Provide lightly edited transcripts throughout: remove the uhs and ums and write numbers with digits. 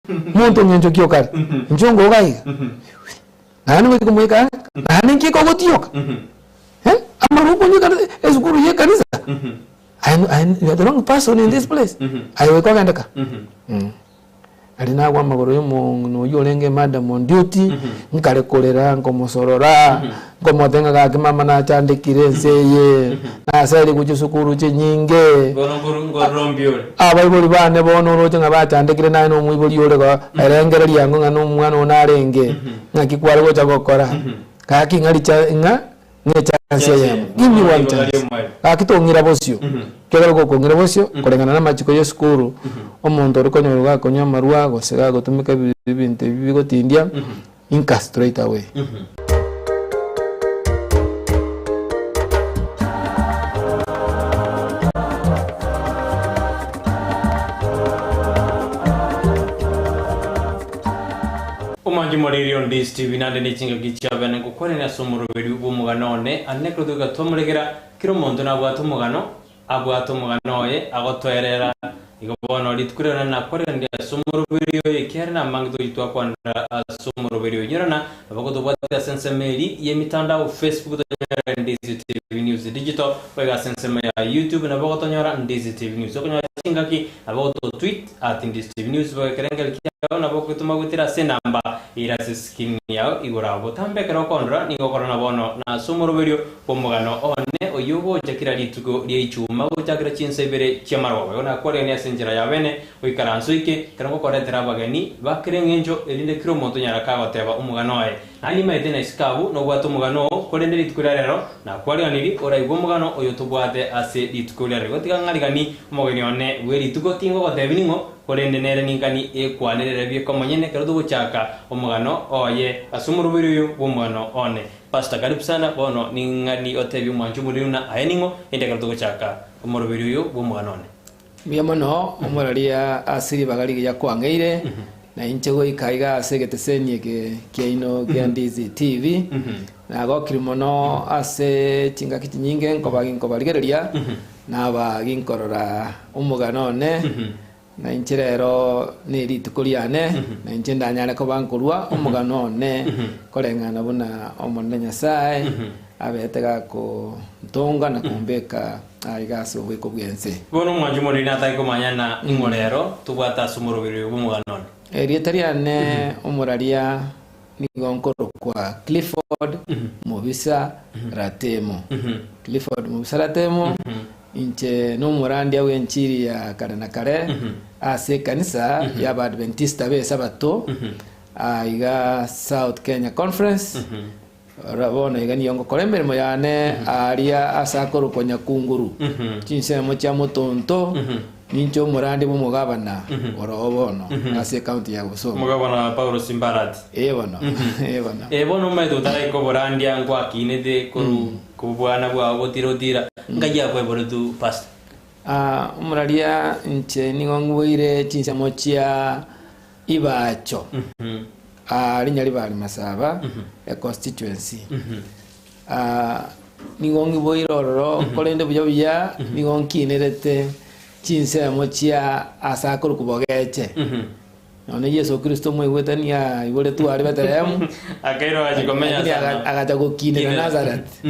Monto ng'encho ki okare? Inche ongoga iga. Naende ngochia komoika ang'e, naende nki ekogotioka? Eh, amarwa okonywa ekanisa, esukuru ya ekanisa? Aye aye you are the wrong person in this place. Aye goika ogende ka. Aria nagwa amagoro ya omong'ina oyio orenge madam on duty, nkare korera nkomosorora, nkomotebia ng'a gaki mama nachandekire ense eye, naserigwe chisukuru chinyinge. Bono nkoru nkororombia ore. Abaibori bane bono oroche ng'a bachandekire naye nomoibori ore igo, erengereria ango ng'a nomwana one narenge, ng'aki kware gocha gokora? Gaki ng'a richa ng'a ng'a echance eyemo, give me one chance, gaki tong'ira bosio, ekiagera gokong'ira bosio, koreng'ana na amachiko ya esukuru, omonto ore konyorwa gakonywa amarwa gose gagotumeka ebi ebinto ebi bigotindia, inka straight away. Omwanchi moriri on this TV nande ne chingaki chia bene ngokwanera ase omoroberi bw'omogano one ande ekero togoika twamoregera kera omonto nabwate omogano abwate omogano oye agotoerera igo bono rituko riane nakwareranire ase omoroberi oyo ekiagera namange tochi twakwanera ase omoroberi oyo nyorana nabo gotobwate ase ensemo eri y'emitandao Facebook tonyore Ndizi TV News Digital boigo ase ensemo ya YouTube nabo gotonyora Ndizi TV News okonyora chingaki nabo goto tweet At Ndizi TV News boigo ekerengerio kiao nabo ogoetoma goetera ase enamba ere ase screen yao igoro abwo. Botambe ekero okondora nigo okorora bono na ase omoroberio bw'omogano one oyio ogocha kera rituko ria Ichuma gochakera chinsa ibere chi'amarogoba. Igo nakwariganie ase enchera ya bene goikaransa oike ekero ngokoretera abageni ba kera eng'encho erinde kera omonto onyare kagoteba omogano oye. Naende nimaete na isiko abwo nobwate omogano oo, korende rituko ria rero nakwariganirie oraigwe omogano oyo tobwate ase rituko ria rero. Igo tiga ng'ariganie omogeni one bwe rituko, tingogotebia ning'o, korende nere ningani ekwanere ere bieka omonyene ekero togochaka omogano oye ase omoroberi oyo bw'omogano one. Pastor karibu sana, bono ning'ani otebie omwanchi omoriri buna aye ning'o, inde ekero togochaka omoroberi oyo bw'omogano one. Mbuya mono omoraria ase ribaga rigiya kwang'eire, na inche goika iga ase egeteseni eke kiaino kia Ndizi TV. Nagokire mono ase chingaki chinyinge nkoba ginkobarigereria, naba ginkorora omogano one, na inche rero nerituko riane, na inche ndanyare koba nkorua omogano one koreng'ana buna Omonene Nyasae abete gakontonga na kombeka Aiga ase oboiko bw'ense. Bono omwancho omoriri natake komanya na ing'o rero tobwate ase omoroberi oyo bw'omogano one. Erieta riane omoraria nigo nkorokwa Clifford Mobisa Ratemo. Clifford Mobisa Ratemo, inche nomorandia bw'enchiri ya kare na kare ase ekanisa y'Abaadventista b'Esabato aiga South Kenya Conference. Rora bono iga nigo ngokora emeremo yane aaria ase akorokwa Nyakunguru, chinsemo chia Motonto, ninche omorandi bw'omogabana oroo bono ase ecounty ya Bosongo. Omogabana Paulo Simbarati. Ee bono, ee bono. Ee bono omanyete otaraika oborandia nkwakinete korwa kobwana bwao gotira otira, nkai akweboretu pastor? Ah, omoraria inche nigo ng'boire chinsemo chia Ibacho, aa rinya ribari Masaba econstituency. Aa nigo ng'iboire ororo korende buya buya nigo nkinerete chinsemo chia ase akorokwa Bogeche. Nonya Yeso Kristo omoigwete nigo aiboretwe aria Bethlehemu, Akairwa agachi komenya lakini ase aga- amo. agacha gokinera Kinera. Nazareth.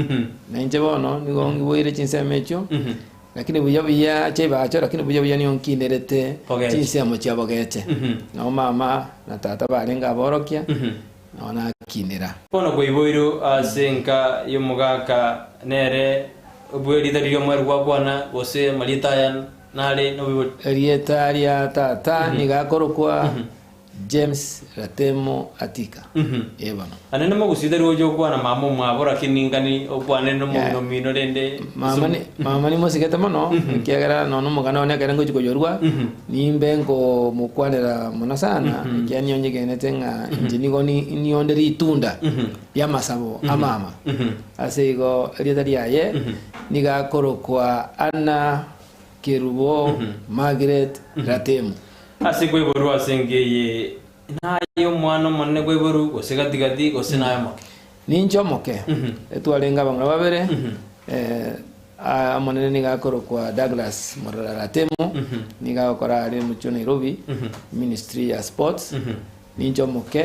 Na inche bono nigo ngiboire chinsemo echio. Lakini buya buya chibacho, lakini buya buya nigo nkinerete Bogeche. chinsemo chia bogeche. Nao mama na tata barenge aborokia, nao nakinera. Bono kwaiboirwe ase enka y'omogaka nere bw'erieta riria omweri gwakwana, gose amarieta aya nare noboibori. Erieta ria tata nigo akorokwa James Ratemo Atika. Ee bono. Naende nomogusii tari gocha gokwana mama omwabo lakini ningani okwane nomong'ina omino rende Mama ni mama nimosigete mono ekiagera nonya omogano one ekere ngochia koyorwa nimbe nkomokwanera mono sana ekiagera nigo nyegenete ng'a inche nigo ni nionde ritunda ri'amasabo a mama. Ase igo erieta riaye nigo akorokwa Anna Kerubo Margaret Ratemo. Ase kwaiborwa ase enka eye, naye omwana omonene kwaiborwa, gose gati-gati, gose naye omoke? Ninche omoke, etwarenge abamura babere, eh, Omonene nigo akorokwa Douglas Morara Ratemo, nigo agokora aria omochie o Nairobi, Ministry ya Sports. Ninche omoke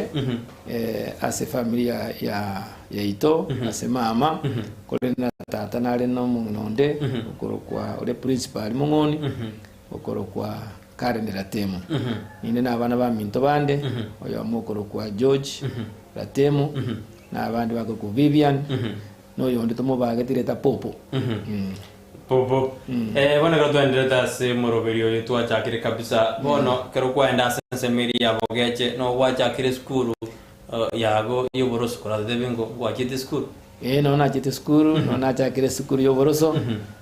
ase efamiri ya yaito, ase mama, korende na tata nare na omong'ina onde okorokwa ore principal mong'oni, okorokwa Karen Ratemo. Ninde na abana baminto bande, oyomo okorokwa George Ratemo, na abande bakorokwa Vivian, na oyonde tomobagete erieta Popo. Popo. Eh, bono ekero twaenderete ase omoroberi oyo twachakire kabisa, bono ekero kwaenda ase ensemo eria ya Bogeche, noo gwachakire esukuru eh, yago ya oboroso, koratotebie ngo ngwachete esukuru? Ee, noo nachete esukuru, noo nachakire esukuru ya oboroso,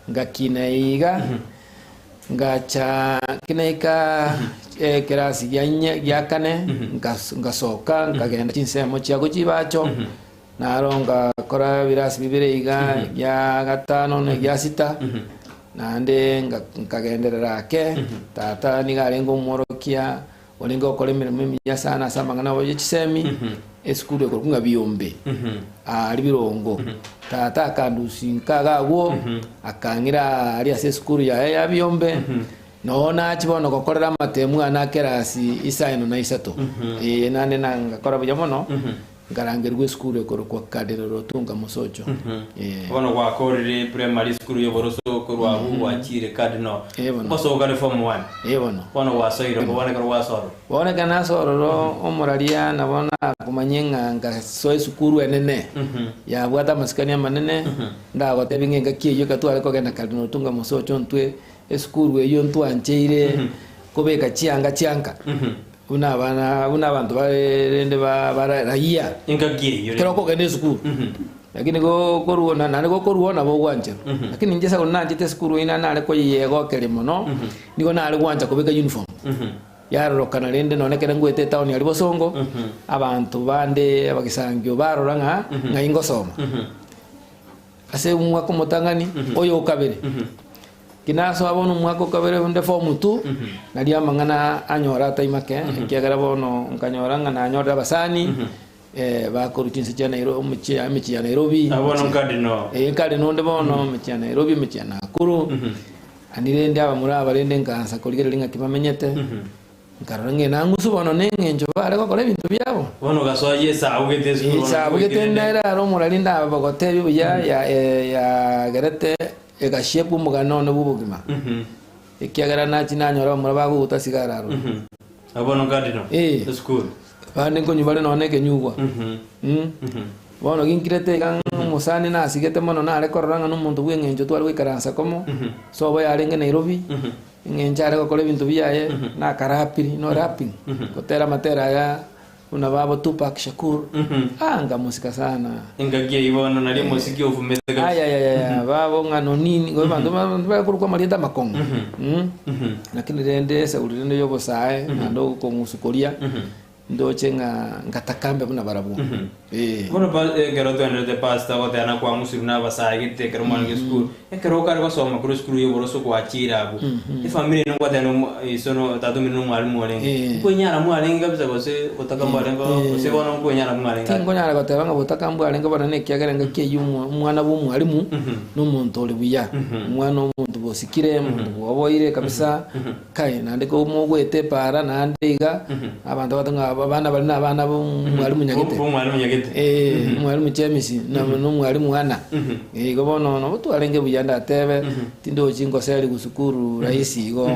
ngakina iga, ngacha kinaika ekerasi gia inye gia kane, nkas- ngasoka nkagenda chinsemo chia gochibacho, Naro ngakora ebirasi bibere iga, egia gatano na egia sita, naende nkagenderera ake. Tata nigo arenge omworokia orenge gokora emeremo emiya sana ase amang'ana abo ye chisemi, esukuru ekorokwa ng'a Biombe, aaria Birongo. Tata akandusia nka iga agwo, akang'ira aaria ase esukuru yaye ya Biombe, Noo nachia bono gokorera amatemu ane a kerasi isaino na isato. Ee, naende ngakora buya mono, nkarangerigwa esukuru ekorokwa Cardinal Otunga Mosocho. Ee. Bono gwakorire primary esukuru y'oboroso korwa abwo gwachire Cardinal. Ee bono. Ngosoka ore form one. Ee bono. Bono gwasoire bono ekero gwasoa ororo. Bono ekero nasoa ororo omoraria nabo nakomanyie ng'a ngasoa esukuru enene, yabwate amasikani amanene, ndagotebie ng'a engaki eyio ekero tware kogenda Cardinal Otunga Mosocho ntwe Esukuru eyio ntwancheire kobeka chianga chianka buna abana buna abanto bare rende ba bara raia Engaki eyio ekero okogenda esukuru. Lakini gokoruona naende gokoruo nabo ogwancherwa. Lakini inche ase nanchete esukuru eyio naende nare koyegokeria mono, nigo nare gwancha kobeka uniform. Yarorokana rende nonye ekero ngwete etown aria bosongo, abanto bande abagisangio barora ng'a ng'ai ngosoma. Ase omwaka omotang'ani, oyo o kabere. Ki nasoa bono omwaka o kabere onde form two, nario amang'ana anyora atai make, ekiagera bono nkanyora ng'a nanyorire abasani, bakorwa chinse chia Nairo omochie emechie ya Nairobi, Ah, bono nkare no. Eh, nkare nonde bono, emechie ya Nairobi, emechie ya Nakuru, ani rende abamura aba rende nkaansa korigereria ng'aki bamenyete. Nkarora ng'a enang'usu bono neng'encho bare gokora ebinto biabo. Bono ogasoa Yeso abugete esukuru bono Yeso abugete oikire nere are omorari ndabagotebie buya yagerete egashape omogano one bw'obogima. Ekiagera nachia nanyora abamura bagoguta sigara aroro. Ah, bono Cardinal, Eh. esukuru. Bande nkonywa bare nonya na ekenyugwa. Bono ginkirete iga ng'a omosani nasigete mono nare korora ng'a nomonto bw'eng'encho tware goikaransa komo, sobo yarenge Nairobi. Eng'encho are gokora ebinto biaye nakarapiri, no rapping, gotera amatera aya buna babo Tupac Shakur, ah nkamosika sana. Engaki eyio bono nario omosiki ofumete kabisa. Ayayaya babo ng'a nonini, igo abanto abanto bare korokwa amarieta amakong'u Lakini rende esauri rende ya obosae naende okong'usu koria. Ndoche ng'a ngatakambe buna barabwo. Ee. Bono pa ekero twenderete pastor goteba nakwang'usirwe na abasae gete ekero mwarenge esukuru, ekero okare gosoma korwa esukuru ya oboroso gwachire abwo, efamiri eye nogwateba nomo iso no tata omino nomwalimu orenge, nkwenyara mwarenge kabisa gose botaka mbwarenge gose bono nkwenyara mwarenge aye? Tinkonyara goteba ng'a botaka mbwarenge bonene ekiagera engaki eyio omwa omwana bwa omwalimu nomonto ore buya, omwana omonto bosikire, omonto bwoboire kabisa. Kai, naende komogwete epaara naende iga, abanto bagote ng'a abana baria nabana b'omwalimu nyagete. B'omwalimu nyagete. Eh, omwalimu James, na nomwalimu Anna. Eh, igo bono nabo twarenge buya ndatebe, tindochi ngoserigwa sukuru rahisi igo,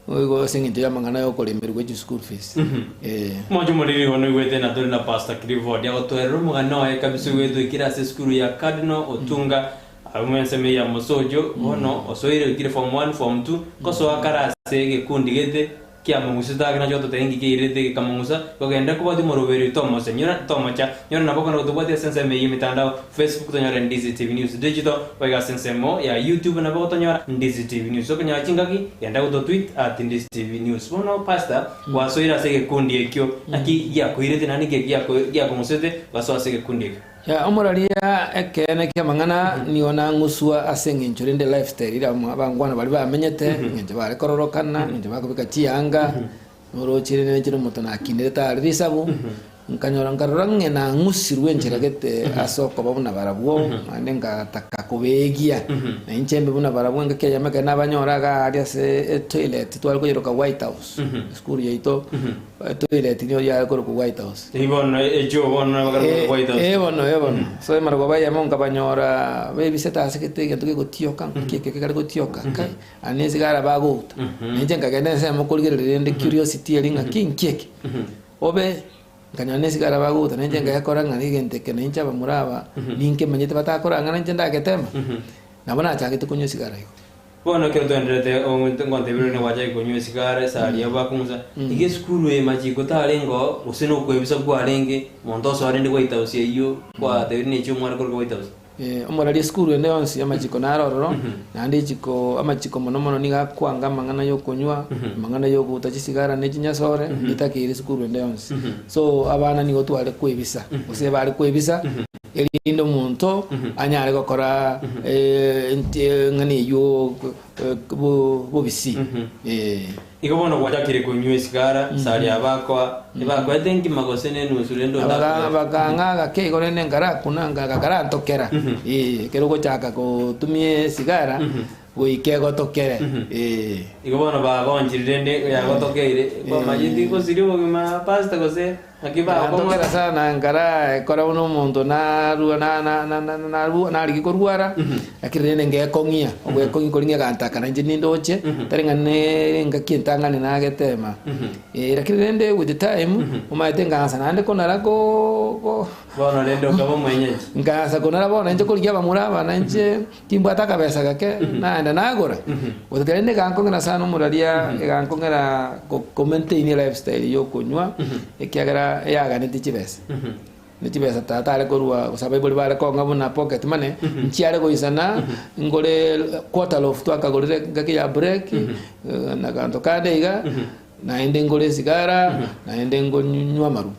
igo ase eng'encho y'amang'ana ya okoremerwa chischool fees. Eh. Omochie omoriri bono oigwete na tore na Pastor Clifford agotoerera omogano oye kabisa oigwete oikire ase esukuru ya Cardinal Otunga Abwo ensemo ya mosocho bono osoire oikire form one, form two, ngosoa kare ase egekundi gete kiamong'usa otake nache gototebia inki keirete gekamong'usa, kogenda kobwatia omoroberi tomose nyora tomocha nyora nabo okonyora gotobwatia ase ensemo eye emitandao Facebook tonyore Ndizi TV News Digital boigo ase ensemo ya YouTube nabo gotonyora Ndizi TV News okonyora chingaki genda goto tweet at Ndizi TV News. Bono pastor gwasoire ase egekundi ekio naki giakoirete naende nki giakong'usete ogasoa ase egekundi ekio? Omoraria ekeene ki'amang'ana nigo nang'uswa ase engencho rende lifestyle eria abangwana baria bamenyete, engencho bare kororokana, engencho bakobeka chianga, noroche rende ninche nomonto nakinire tari risabu. Nkanyora nkarora ng'a nang'usirwe enchera gete ase okoba buna barabwo, naende ngataka kobeegia. Na inche mbe buna barabwo engaki eyemo ekero nabanyora iga aria ase etoilet tware koyeroka White House, esukuru yaito, etoilet nigo yare korokwa White House. Eyio bono echio bono nabo bakare korokwa White House. Eh bono, eh bono. So emarogoba eyemo nkabanyora bebisete ase gete egento gegotioka, ngaki eke kekare gotioka, kai, aye nesigara bagouta. Na inche nkagenda ensemo korigereria rende curiosity eria ng'aki nki eke. Obe, nkanyora nesigara bagocha, na inche ngekora ng'a negento eke na inche abamura aba ninkemanyete batakorang'ana inche ndagetema. Nabo nachagete konywa esigara igo. Bono ekero twaenderete ngontebia rende gwachaki konywa esigara esari yabo bakong'usa, iga esukuru eye machiko tarenge oo gose nokoebisa kwarenge, monto osoa rende White House eyio kwatebirie nechi omwana korwa White House. Omorari esukuru ende yonsi amachiko naro ororo, naende echiko amachiko mono mono nigo akwanga amang'ana y'okonywa, amang'ana y'ogoota chisigara ne chinyasore, mbitakeire esukuru ende yonsi. So abana nigo tware kwebisa, gose bare kwebisa, erinde omonto anyare gokora eng'ana eywo bobisi. Igo bono gwachakire konywa esigara, sari abakoa, tibakoete engima gose nenusu rende otakoete. Bakang'a gake igo rende nkarakuna gakarantokera, ee, ekero ogochaka gotumia esigara goika egotokere, ee. Igo bono bagonchire rende yagotokeire, kwamanyeti gosiria obogima pastor gose naki Egantokera sana nkarakora buna omonto narua na na na na narua narigia korwara, lakini rende ngekong'ia, ogwekong'ia koria ng'egantaka nainche nindoche, tari ng'a ne engaki entang'ani nagetema. Eh, lakini rende with the time, omanyete nkaansa naende konara ko ko Bono rende okaba omwenyeji. nkaansa konara bono nainche korigia abamura aba nainche timbwate akabesa gake, naenda nagora. Gotatiga rende egankong'era sana omoraria, egankong'era ko ko maintain elifestyle ya okonywa, ekiagera eyaganeti chibesa. Ne chibesa tata are korwa gose abaibori bare kong'a buna pocket money, nchiare goisana, ngore quarter loaf twakagorire engaki ya break, na kanto kande iga, naende ngore esigara, naende ngonywa amarwa.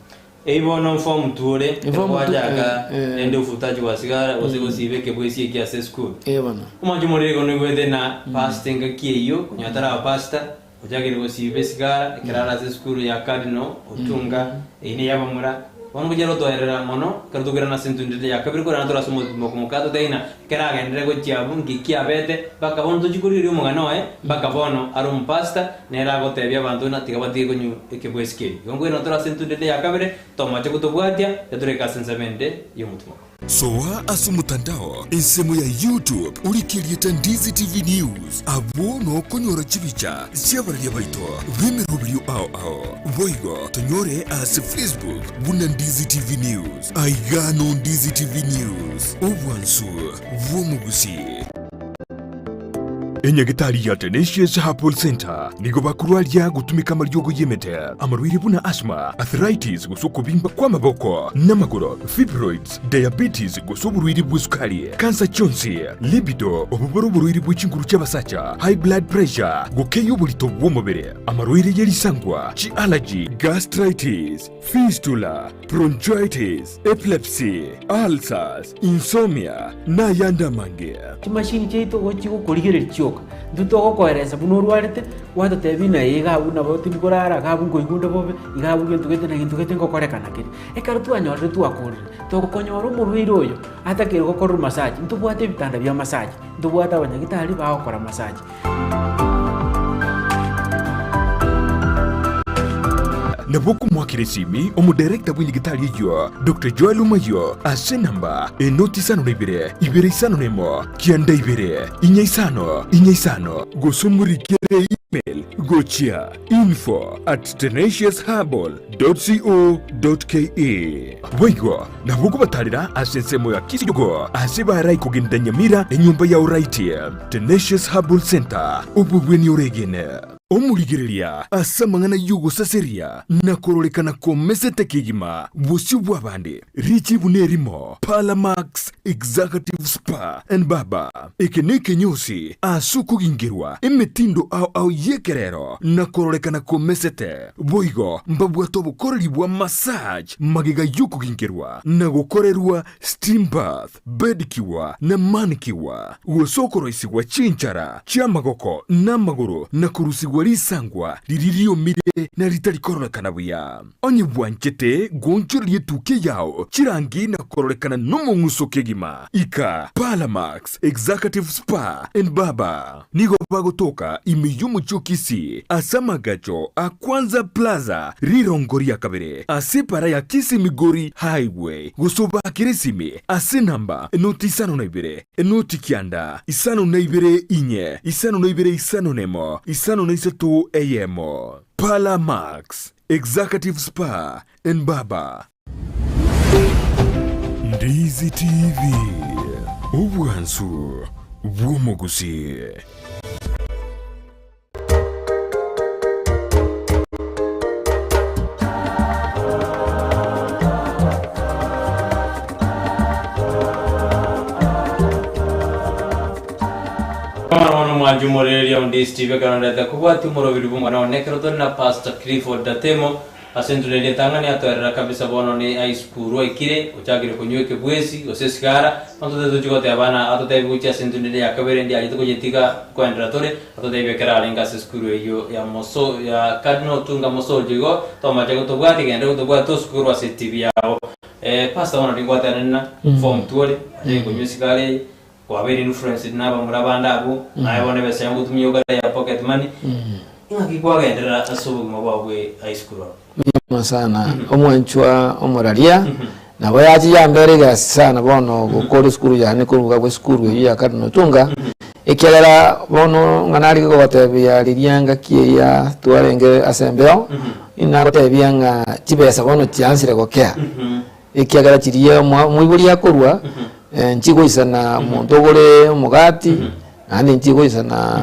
Eyio bono form two ore, Form two, gwachaka eh, eh. rende ofutaji bwa sigara gose gosiba ekebwesi eke ase esukuru. Eh bono. Omwancho omoriri igo noigwete na pastor engaki eyio, konya otaraba pastor, ochakire gosiba esigara ekero are ase esukuru ya Cardinal Otunga, eyio neye abamura. Bono ngochia gotoerera mono ekero tokoirana ase entundete ya kabere korana tore ase omotimo okomoka totebie ng'a ekero agenderere gochia abwo nki kiabete mpaka bono tochie korigereria omogano oye mpaka bono are omopastor nere agotebia abanto buna tiga batige konywa ekebwesi keria. Igo nkoirana tore ase entundete ya kabere tomoche gotobwatia tiga toreke ase ensemo ende y'omotimo. Soa ase omotandao ensemo ya YouTube orike erieta Ndizi TV News, abwo nokonyora chibicha chi'abararia baito b'emeroberio ao ao. Boigo tonyore ase Facebook buna Ndizi TV News. Aiga no Ndizi TV News, obwansu bw'omogusii. Enyagitari ya Tenacious Herbal Centre nigo bakorwaria gotumeka amariogo y'emete, amarwaire buna asthma, arthritis gose okobimba kw'amaboko n'amagoro, fibroids, diabetes gose oborwaire bw'esukari, kansa chionsi, libido, obobore oborwaire bwe chinguru chi'abasacha, high blood pressure, gokeyia oborito bw'omobere, amarwaire ye risangwa, chi'allergy, gastritis, fistula, bronchitis, epilepsy, ulcers, insomnia, na ayande amange. Chimashini chiaito igo chigokorigereria chioka, intwe togokoeresa buna orwarete, gwatotebia ng'a ee iga abwo nabo tindi korara, iga abwo nkoigwa onde bobe, iga abwo gento gete na gento gete ngokorekana kere. Ekero twanyorire twakorire, togokonyora omorwaire oyo atakeire gokorerwa massage, ntobwate ebitanda bia massage, ntobwate abanyagitari bagokora massage. Nabo okomoakera esimi omodirector bw'enyagitari eyio, Doctor Joel Omayio, ase enamba enoti isano na ibere, ibere isano na emo, kianda ibere, inya isano, inya isano, gose omorikere email gochia info at tenaciousherbal dot co dot ke. Boigo nabo okobatarera ase ensemo ya Kisiyogo ase barai kogenda Nyamira enyomba ya Oraiti, Tenacious Herbal Centre, obobweni oregene. Omorigereria ase amang'ana y'ogosaseria na kororekana komesete kegima bosio bw'abande, richibu nerimo, Parlamax Executive Spa and Barber. Eke nekenyosi ase okogingerwa emetindo ao ao y'ekerero na kororekana komesete. Boigo mbabwate obokoreri bwa massage magega y'okogingerwa na gokorerwa steam bath, bedicure na manicure, gose okoroisigwa chinchara chi'amagoko na amagoro na korusigwa. korwa risangwa riria riomire na ritari kororekana buya. Onye bwanchete goonchoreria etukia yao chirangi na kororekana nomong'uso kegima, ika Palamax Executive Spa and Barber. Nigo bagotoka ime y'omochie o Kisii ase amagacho a Kwanza Plaza rirongo ria kabere ase epara ya Kisii Migori Highway gose obakere esimi ase enamba enoti 52 enoti 9 52 inye 52 51 53 eyemo. Pala Max Executive Spa and Barber. Ndizi TV, obwansu bw'omogusii. Bono bono mwanche omorereria onde Steve ekero ndete kobwatia omoroberi bw'omwana one ekero tore na Pastor Clifford Datemo ase enchera eria etang'ani atoerera kabisa bono ne high school aikire ochakire konywa ekebwesi gose esigara bono totari tochi goteba na atotebi gochia ase enchera ende ya kabere ndiarete koyetiga koenderera tore atotebi ekero arenge ase esukuru eyio ya moso ya Cardinal Otunga Mosojo igo tomache gotobwatia genda gotobwatia osukuru ase etibi yabo Pastor bono ringwaterane na form two ore ochake konywa esigara eye. Kwabeire influenced na abamura bande abwo, naye bono ebesa yago ngotumia okare ya pocket money, ng'aki kwagenderera ase obogima bwao bwe high school abwo? Mbuya sana omwanchwa omoraria nabo yachi yambera egasi sana bono gokora esukuru yane koruga bwa esukuru eywo ya Cardinal Otunga ekiagera bono ng'a narenge kogotebia riria ngaki eria twarenge ase embeo inagotebia ng'a chibesa bono chiansire gokea. Ekiagera chiria omoibori akorua, nchigoisana omonto ogore omogati, naende nchigoisana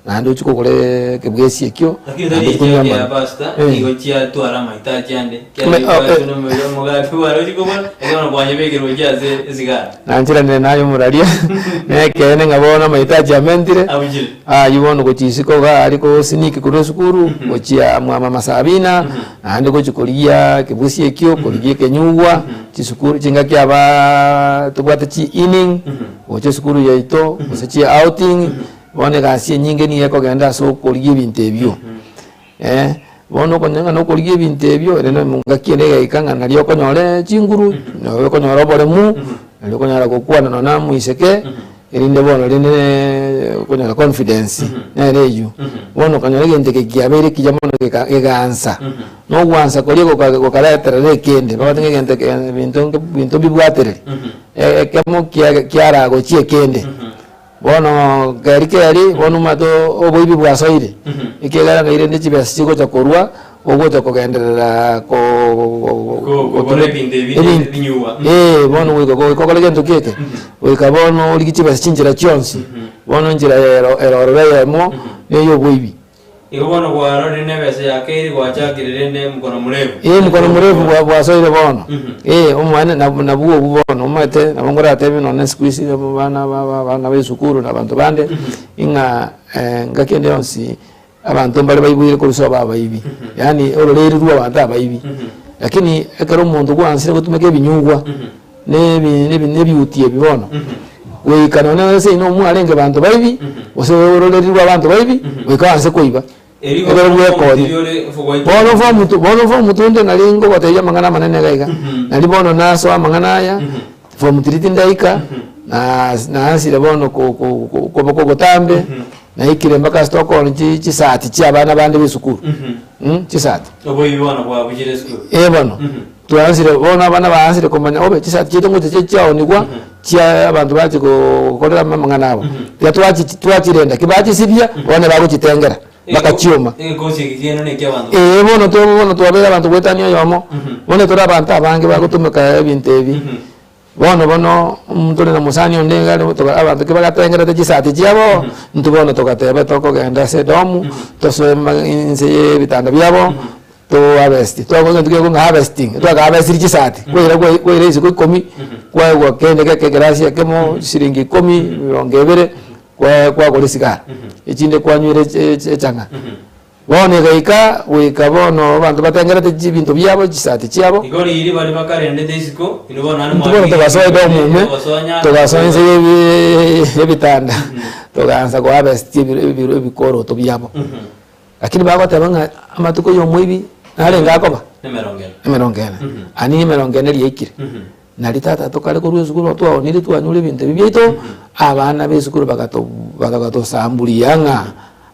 naende ochie kogora ekebwesi ekio, Lakini naende tari ochie konywa echio amarwa. pastor Eh. nigo chiatwara amahitaji ande Me- kiagera oh, eh. kwachuna omogati bware ochie kogora ekero bono kwanyebekerwa gochia ase esigara Nanchiranire naye omoraria, nekeene ng'a bono amahitaji amentire, abuchire aywo bono gochia isiko iga aria gosiniki korwa esukuru, gochia mwa mama Sabina, Naende gochia korigia ekebusi ekio, korigia ekenyugwa, chisukuru chingaki abaaaa tobwate chi inning, gocha esukuru yaito, gose chi outing, bono egasi enyinge nigo ekogenda ase okorigia ebinto ebio. Eh, bono okonyora ng'a nokorigia ebinto ebio, ere na ngaki ende egaika ng'a nario okonyora chinguru, nario okonyora oboremu, nario okonyara gokwana nonya na omoiseke. Erinde bono rende okonyora confidence nere eywo. Bono okanyora egento eke kiabeire ekiya mono geka gegaansa. Na ogwansa koria goka gokareterera ekende, babwate ng'a egento eke ebinto nge ebinto mbibwatereri, ekemo kia kiaragochia ekende. Bono keri keri, bono omanyete oboibi bwasoire, ekiagera ng'a rende chibesa chigocha korwa, ogocha kogenderera Ko- kogora ebinto ebi ebinto ebinyugwa. eh, bono goika goika okore gento ki eke, goika bono origie chibesa chinchera chionsi, bono enchera ero ero ororo eyemo, na eya oboibi. Igo bono kwarorire na ebesa yakeire gwachakire rende mkono mrefu. Eh, mkono mrefu bwa bwasoire bono eh, omwane nab nabwo obwo bono omanyete nabo nkoratebie nonye siku hizi abana ba ba abana ba esukuru na abanto bande, ing'a ngaki ende yonsi. Abanto mbare baiboire korwa ase abaibi, yaani ororeeri rwa abanto abaibi. Lakini ekero omonto gwansire gotumeka ebinyugwa, na ebi na ebiuti ebi bono, goika nonye ase ino mwarenge banto baibi, gose ororeri rwa abanto baibi, goika oanse koiba. Ekero bwekonya. Bono form two bono form two inde nari ngogotebia amang'ana amanene iga iga, nari bono nasoa amang'ana aya, form three tindaika, na naansire bono ko- ko- ko- koboko obotambe. Naikire mpaka ase tokoonia chi chisati chia abana bande b'esukuru, chisati. Oboibi bono bwabuchire esukuru. Eh bono, twaansire bono abana baansire komanya obe chisati chiaito ngocha chia chiaonigwa, chia abanto bache gokorera amang'ana abo. Tiga twachi twachirenda, ki bachisibia, bono bagochitengera, bakachioma. Egekosi eke kiaino nekia abanto. Ee bono to bono twabeire abanto goetania oyomo, bono tore abanto abange bagotumeka ebinto ebi. Bono bono ntore na mosani onde iga are toka abanto ki bagatengerete chisati chiabo, intwe bono togateba tokogenda ase edomu, tosoe ma inse ye ebitanda biabo, to harvest. Twakora egento kiago ng'a harvesting, twaka harvestiri chisati, kwaira kwai kwaira isiko ikomi, kwaegwa kende geke ekerasi ekemo, chisiringi ikomi, emerongo ebere, kwa kwagora esigara, echinde kwanywera eche eche echang'aa. Bono egaika goika bono abanto batengerete chibinto biabo, chisati chiabo. Igo riiri baria bakarendete isiko, inwe bono naende Intwe bono togasoa edomu ime, togasoa inse y'ebi- y'ebitanda, togaansa koharvest ebikoroto biabo. Lakini bagoteba ng'a amatuko ya omoibi narenge akoba? Emerongo ene. Emerongo ene. Ani emerongo ene riaikire. Nari tata tokare korwa esukuru twaonire twanyure ebinto ebi biaito, abana ba esukuru bagato bagatosamburia ng'a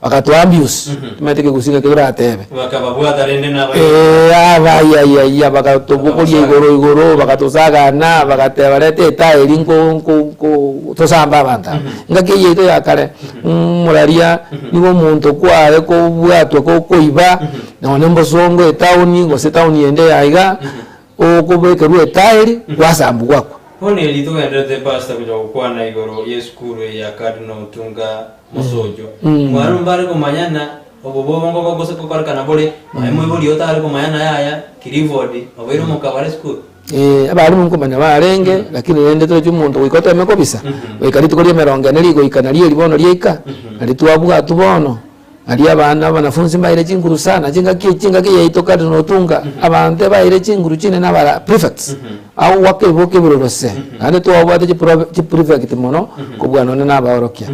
bagato abuse, timanyete ekegusii ng'aki oratebe. Bakababwata rende na abaibori. Eeh aba ayayaya bagatobogoria igoro igoro bagatosagana bagateba reta etaeri nko nko nko tosambe abanto aba. Engaki eyio yaito ya kare, omoraria nigo omonto kware kobwatwa kokoiba nonye mbosongo etown gose etown ende ya igaa. Okobekerwa etaeri, gwasambwa gwakwa. Bono erio togendererete Pastor gocha gokwana igoro y'esukuru eye ya Cardinal Otunga Mosocho. Mwarimu mbare komanyana obo bobongo gose gokorekana bore nonya moibori otare komanyana yaya Clifford obeire omokabare esukuru. Eh, abalimu nkomanya barenge, lakini rende torochi omonto goika oteme kobisa, goika rituko ria emerongo ene rigoika nario eri bono riaika, nari twabwatwa bono. Aria abana abanafunsi mbaire chinguru sana, chingaki chingaki yaito kare notunga, abanto baire chinguru chinene abara prefects, agwo gwaka eboka ebiroro se, naende twabwate chipro chiprefect mono kobua nonye na abaorokia.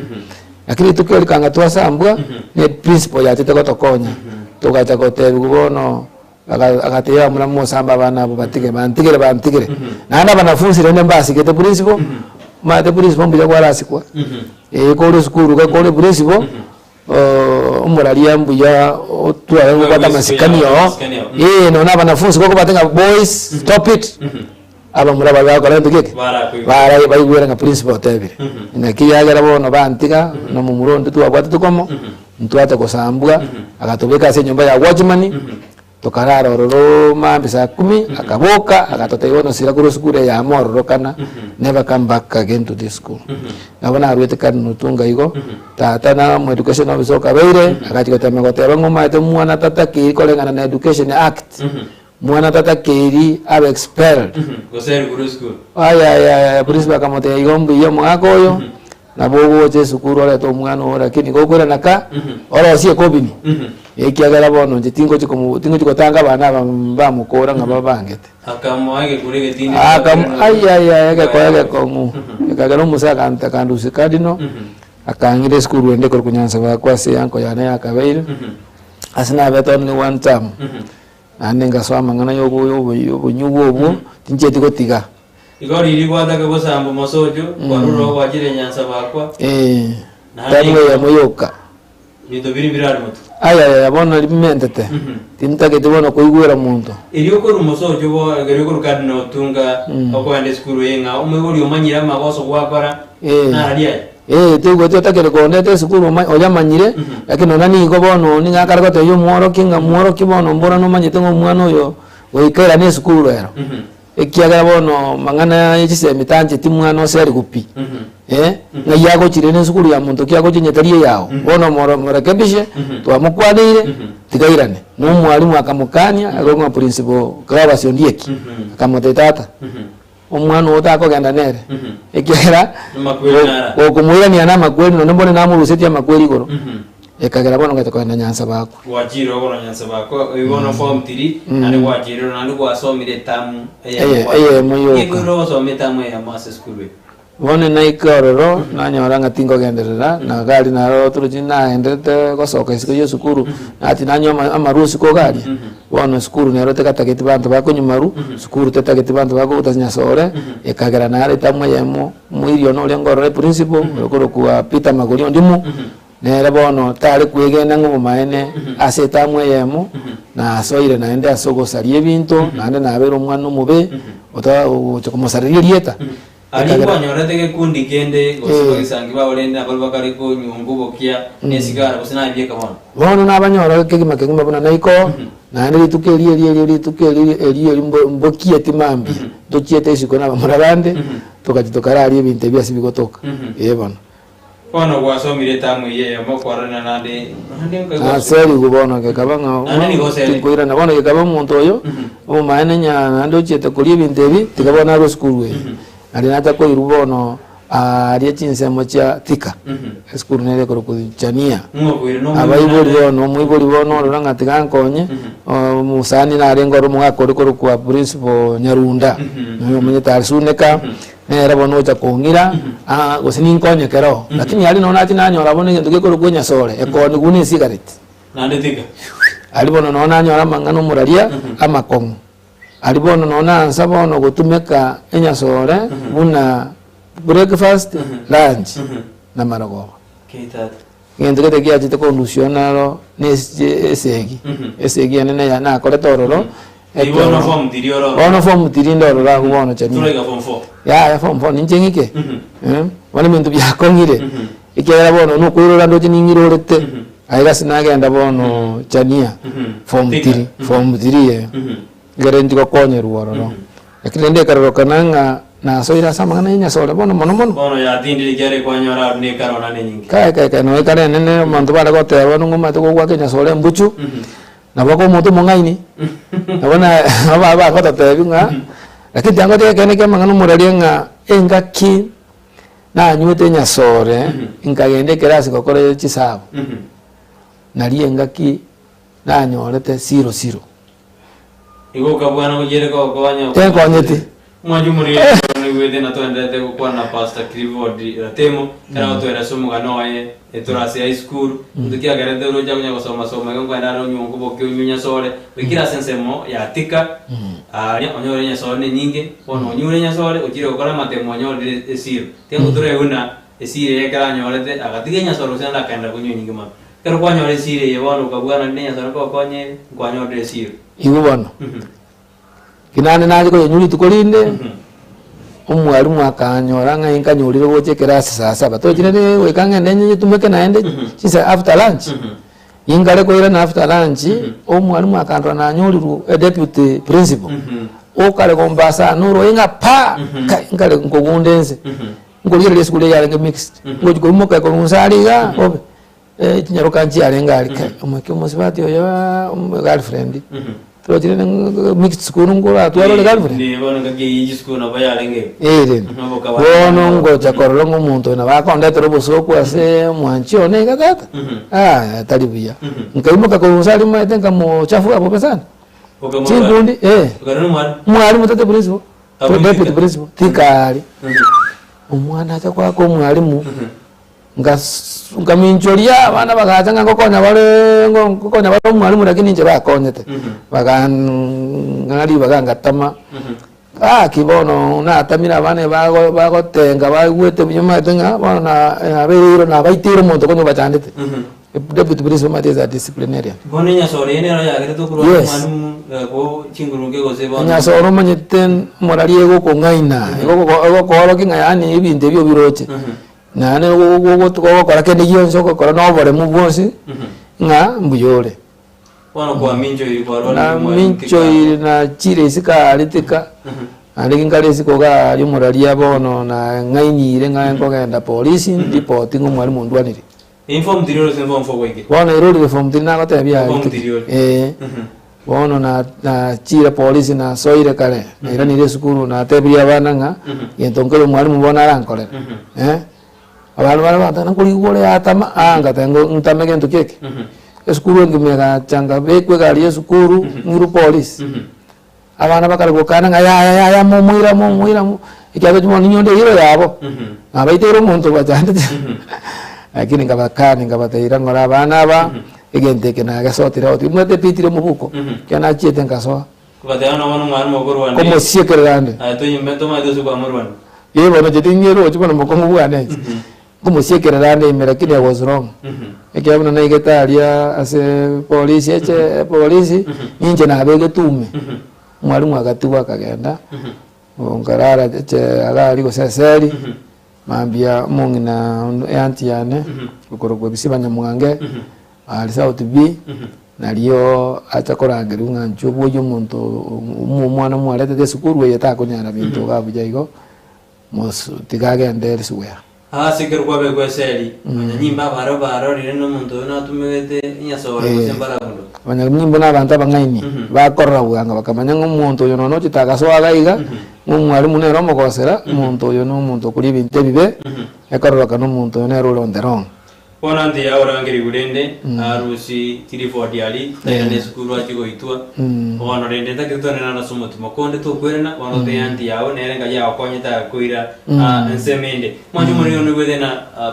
Lakini rituko eri kanga twasambwa, ne principal yachete gotokonya, togacha gotebiwa bono, aga agatebia abamura mosambe abana abwo batige bantigere bantigere. Naende abanafunsi rende mbasigete principal, omanyete principal mbuya kwarasikwa, eh kore esukuru iga kore principal. Omoraria mbuya otware gobwata amasikani oo, ee nonya na abanafunsi gokobata ng'a boys stop it, abamura baria bagokora gento geke, bara baigwere ng'a principal otebire. Naki yagera bono bantiga, na omomura onde twabwatete komo, ntwate gosambwa, agatobeka ase enyomba ya watchman. Tokarara ororo mambia saa kumi, akaboka agatotebia bono sira korwa esukuru eye amo ororokana, never come back again to this school. Nabo naruete Cardinal Otunga igo, tata na omo education officer okabeire, agachia gotema goteba ng'a omanyete omwana tatakeiri koreng'ana na education act, mwana tatakeiri abe expelled. Gose airwe korwa esukuru. Ayayaya principal akamotebia igo mbuya omogaka oyo, Nabo ogocha esukuru orete omwana oo lakini gokoirana ka, orosie ekobini, ekiagera bono inche tingochi komo tingochi gotanga abana aba mbamokora ng'a babangete. Akamoa egekuro egetindi Akam ayayaya egekoa egekong'u, ekagera omose akanta akandusia cardinal, akang'ira esukuru ende korwa Nyanza bakwa ase eanko yane yakabeire, ase nabete only one term, naende ngasoa amang'ana ya obo obo obonyugu obwo, tinchieti gotiga. Igo riria gwataka gosamba omosocho, kwarure ogwachire enyansa bakwa, Eh, Naende tamu igo- eyemo yoka. Ebinto biria mbirare motwe. Ayayaya bono rimentete, tintageti bono koigwera monto. Erio okorwa omosocho bo erio okorwa Cardinal Otunga okoenda esukuru eye ng'a omoibori omanyire amagoso gwakora Eh. narari aye. Eh, toigweti otakire kondeta esukuru oma- oyamanyire, lakini nonya nigo bono nigo akare gotebia omworokia ng'a mworokia bono mbora nomanyete ng'a omwana oyo goika airane esukuru ero. Ekiagera bono mang'ana ye chisemi tancheti mwana ose ari pi, eh, ng'ai agochire nesukuru ya monto ki agochia onye tari eyao. Bono moro morekebishe, twamokwaneire, tiga airane. Na omwalimu akamokania, agokwa ng'a principal Cleophas Ondieki, akamotebia tata, omwana oo takogenda nere, ekiagera Amakweri nara. gokomoirania namakweri nonye mbone namorusetie amakweri igoro. Ekagera bono ngachia kogenda nyansa bakwa. Gwachire okora nyansa bakwa, oyio bono form three, naende gwachire naende gwasomire etamu eyemo Eye- gwa- eyemo yoka. Nigo ere ogosoma etamu eyemo ase esukuru eye. Bono naika ororo, nanyora ng'a tinkogenderera, na gari naro torochi nagenderete gosoka isiko ya esukuru, nachi nanywa ama- amarwa isiko iga aria, bono esukuru nero tegatageti banto bakonywa marwa, sukuru tetageti banto bakobuta chinyasore, ekagera naro etamu eyemo, omoiri one oria nkorora eprinciple, okorokwa Peter Magori Ondimu, Nere bono tare kwegena ng'a obomaene ase etamu eyemo, nasoire naende ase ogosaria ebinto, naende nabeire omwana omobe, ota ogocha komosareria erieta. Aria Ekagera- kwanyorete gekundi kende gose Eh. bagesangi bao rende nabarabwo bakare konywa obokia na esigara gose nabieka bono. Bono nabanyora kegima kegima buna naiko, naende rituko eri eri eri rituko eri eri eri mbo mbokieti mambia, ntochiete isiko na abamura bande, togachia tokararia ebinto ebi ase bigotoka, eh bono. Bono gwasomire etamu eyio eyemo kwarorana naende, naende nkaigwa Ase rigo bono gekaba ng'a Naende nigo osere. tinkoirana bono gekaba omonto oyo omomaene nya naende ochiete koria ebinto ebi tiga bono arwe esukuru eye. Naende nacha koirwa bono aaria chinsemo chia Thika, esukuru nere ekorokwa Chania. Ng'o okoira na omoibori Abaibori naende? bono omoibori bono orora ng'a tiga nkonye, omosani narenge ore omogaka ore korokwa Principal Nyarunda, omenyete aria Suneka. Nere bono ocha kong'ira, aa, gose ninkonye keroo. Lakini aria nonye nachi nanyora bono egento gekorokwa enyasore, ekoonigwa buna esigareti. Naende tiga. Aria bono noo nanyora amang'ana omoraria amakong'u. Aria bono noo naansa bono gotumeka enyasore buna breakfast, lunch na marogoba. Kei tata. Egento gete giachete kondusia oo naro na esegi, esegi ene neya nakorete ororo, Eyio bono form tiri ororo. Bono form tiri nde ororo abwo bono chania. Toroika form four. Yaya form four ninche ng'ike. Bono ebinto biakong'ire. Ekiagera bono nokoirora ndoche ning'irorete. Aye gasi nagenda bono chania form Thika. three, form three eh. Ekero inche gokonyerwa ororo. Lakini rende ekarorokana ng'a nasoire ase amang'ana ya Nyasae ore bono mono mono. Bono yatindire ekiagera ekwanyora arure ekarona nenyinge. Kae kae kae nonya ekare enene abanto bare goteba bono ng'a omanyete gogoaka Nyasae ore embuchu. Nabo oko omonto omong'aini, nabo na aba bagototebi ng'a, lakini tiangotebi ekeene kia amang'ana omoraria ng'a engaki nanywete enyasore, nkagenda ekerasi gokora chisabu, nario engaki nanyorete zero zero. Igo okabwana gochiere gokonya Tenkonyeti. Omwanchi omoriri noigwete na toenderete gokwana na Pastor Clifford Ratemo ekero agotoeresa omogano oye etoro ase high school intwe kiagerete oroche akonya gosoma soma igo nkoenda are onywe nkoboke onywe nyasore oikire ase ensemo ya Thika aaria onyore enyasore nenyinge bono onyure enyasore ochire gokora amatemo onyorire esiro tiga ngotoraigwe buna esiro eye ekero anyorete agatiga enyasore gose naende akaenda konywa enyinge mono ekero kwanyora esiro eye bono okabwana rinde enyasore nkokonyere nkwanyorire esiro. Igo bono. Ki naende nache koyenywa rituko rinde, omwalimu akanyora ng'a inkanyorire gocha ekerasi saa saba. Tochire ne goika ng'ende nyetumeke naende chinsa after lunch. Ninkare koirana after lunch, omwalimu akandora nanyorirwe e deputy principal, okare gombasa noro ng'a pa! Kai nkare nkogunda ense. Nkorigereria esukuru eye yarenge mixed, ngochi koimoka korwa inse aria igaa, bobe. Chinyaroka nchiarenge aria kai, omokia omosubati oyo aa omo girlfriend, torochire mixed school nkoratware ore girlfriend? Ee, bono engaki eyio chisukuru nabo yarenge Ee rende, bono ngocha korora ng'a omonto oyo nabo akondetera obosooku ase omwanchi one iga tata, yaya tari buya. Nkaimoka korwa inse aria omanyete nkamochafua bobe sana, chinkundi eh, omwalimu tata principal, deputy principal, tikari, omwana acha goaka omwalimu. Ngas nkaminchoria abana bagacha ng'a ngokonya bare ngo ngokonya bare omwalimu lakini inche bakonyete, bagan ng'a ribaga ngatama, gaki bono natamire abana ebago bagotenga baigwete buya omanyete ng'a bono na nabereire nabaiteire omonto konya obachandete. Deputy principal omanyete is a disciplinarian. Bono enyasore eye nero yagerete okorwa Yes. omwalimu bo chinguru nke gose bono Enyasore omanyete morari egokong'aina, egoko egokoorokia ng'a yaani ebinto ebi obiroche. Naende gogokora kende gionsi ogokora na oboremu bwonsi, ng'a mbuya ore. Bono kwaminchoiri kwarwanire omwalimu tika. Naminchoiri nachire isiko aria tika, naende ginkare isiko iga aria omoraria bono nang'ainiire ng'a nkogenda polisi nripoti ng'a omwalimu ondwanire. Eye form three ore gose form four gwaikire? Bono ere orire form three nagotebia aria Form tika. three ore. Ee. Bono na nachire polisi nasoire kare, nairanire esukuru natebirie abana ng'a gento nkere omwalimu bono arankorere eh. Abanto baria bagoteba nkorigwa ore yatama, aa ngateba ngo ntame gento ki eke. Esukuru engima egacha nkabekwa egari ya esukuru ng'irwe polisi. Abana bakare gokana ng'a yaya yaya momoira momoira mo ekiagera tochi bono ninyonde onde hero yabo, nabaiteire omonto obachandete. Lakini nkabakania nkabateira ng'ora abana aba, egento eke nagesotire out, omanyete epitire omobuko, ekero nachiete nkasoa. Ogateba nonya bono omwalimu okorwania. Komosiekerera ande. Aye tonyimbe tomanyete ase kwamorwania. Ee bono inche ting'erochi bono mokong'u bwane inche. Nkomosiekerera ande ime lakini I was wrong. Ekiagera buna naigete aria ase polisi eche polisi, ninche nabegete ume, omwalimu agatigwa akagenda, nkarara eche iga aria gose eseri, mambia omong'ina onde eaunty yane, okorokwa Ebisiba Nyamwange, aria South B, nario acha korangerigwa ng'a inchuo bwoyie omonto omwana mwaretete esukuru eye takonyara binto iga buya igo. Mos tiga agende risuguya. Ase ekero kwabekwa eseri, abanyanyimbo abarabwo barorire nomonto oyo natumegete enyasore gose embaragundo. Abanyanyimbo nabanto abang'aini, bakorora bwango bakamanya ng'a omonto oyo nonya ochete agasoa iga iga, ng'a omwalimu nere omogosera, omonto oyo nomonto okoria ebinto ebibe, ekororokana omonto oyo nere ore on the wrong. Bono ntiga orangerigwe rende arusie Clifford aria tairane esukuru achie goitwa. Bono rende ntagete twenenane ase omotima konde tokwerana bono totebi aunty yao nere ngai agokonyete agakoira ensemo ende. Mwanche omoriri one oigwete na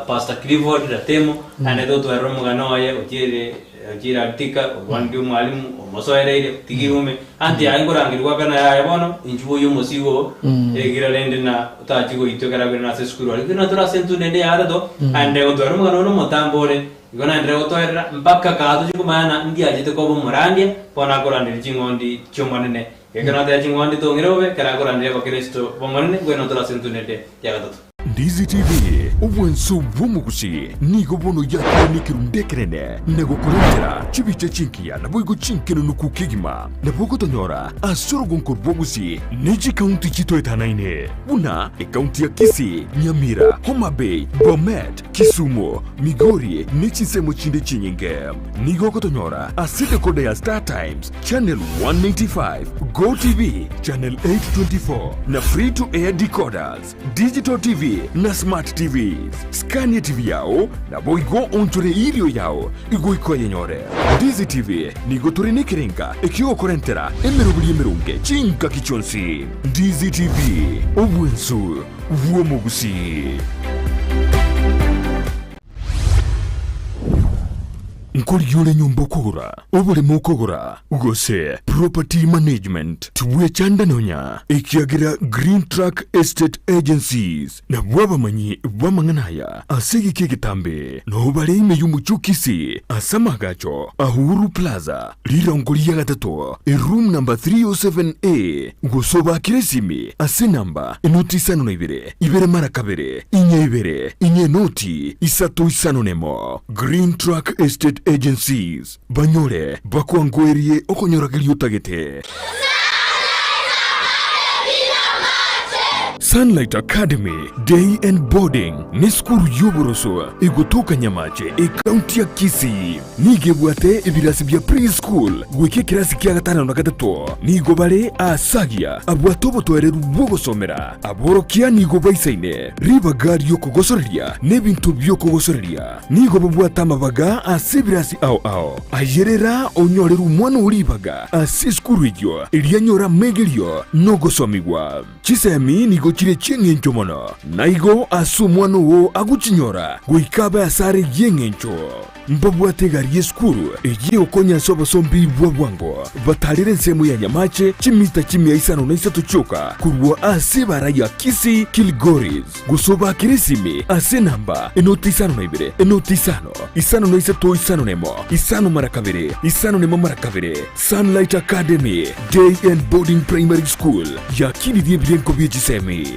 Pastor Clifford Ratemo naende totwerere omogano oye ochiere. Ochire Atika, orwanire omwalimu, omosoereire, otigire ime, anti yaye nkorangerigwa akana yaye bono, inchuo boyie omosigo oo, egira rende na otachi goitwa ekero abeire nase esukuru aria. Ekero tore ase entunda ende ya gatato, aenderere gotwara omogano one omotambe ore, igo naenderere gotoerera mpaka kaa tochie komanya ng'a ndi achete koba omorandia, bono akoranderia ching'ondi chi'Omonene. Ekero nateba ching'ondi tong'ire bobe, ekero akoranderia abakristo b'Omonene, mbwenu tore ase entunda ende ya gatato. Ndizi TV, obwanso bw'omogusi, nigo bono yakorwa nekerundu ekenene na gokorentera chibicha chingiya naboigo chinkenunuku kegima. Nabo ogotonyora ase orogonko rw'obogusi ne chikaunti chitoetanaine buna ekaunti ya Kisii, Nyamira, Homa Bay, Bomet, Kisumu, Migori ne chinsemo chinde chinyinge. Nigo ogotonyora ase decoder ya Star Times, Channel 195, Go TV, Channel 824 na Free to Air decoders. Digital TV na Smart TVs. Skania TV yao, naboigo onchore irio yao igoika oyenyore. Ndizi TV nigo tore nekerenga ekiogokorentera emeroberi emeronge chingaki chionsi. Ndizi TV, obwensu bw'omogusii. Nkorigia ore nyomba okogora, oboremo okogora, gose property management, tibwechanda nonya, ekiagera Green Track Estate Agencies nabwo abamanyi b'amang'ana aya ase egeka egetambe. Nao bare ime y'omochie o Kisii ase amaagacho a Uhuru Plaza, rirongo ria gatato, eroom number 307A, gose obaakere esimi ase enamba enoti isano na ibere, ibere mara kabere, inye ibere, inye enoti isato isano nemo. Green Track Estate Agencies, banyore bakwangoerie okonyorageria otagete. Sunlight Academy Day and Boarding nesukuru y'oboroso egotoka Nyamache, ekaunti ya Kisii. Nigo ebwate ebirasi bia pre-school goika ekerasi kia gatano na gatato. Nigo bare aasagia abwate obotoereru bw'ogosomera. Aborokia nigo baisaine ribaga ri'okogosoreria na ebinto bi'okogosoreria. Nigo babwate amabaga ase ebirasi ao ao. Ayerera onyorere omwana oo ribaga ase esukuru eyio, erio anyore amegerio na ogosomigwa. Chisemi nigo chire chi'engencho mono, na igo ase omwana oo agochinyora goika abe asare y'engencho. Mbabwate egari y'esukuru eyio egokonya ase obosombi bwa bwango, batarere ensemo ya Nyamache chimita chimia isano na isato chioka korwa ase ebara ya Kisii Kilgoris, gose obaakere esimi ase enamba enoti isano na ibere, enoti isano, isano na isato isano na emo, isano mara kabere, isano na emo mara kabere. Sunlight Academy Day and Boarding Primary School yakinirie ebirengo bie chisemi.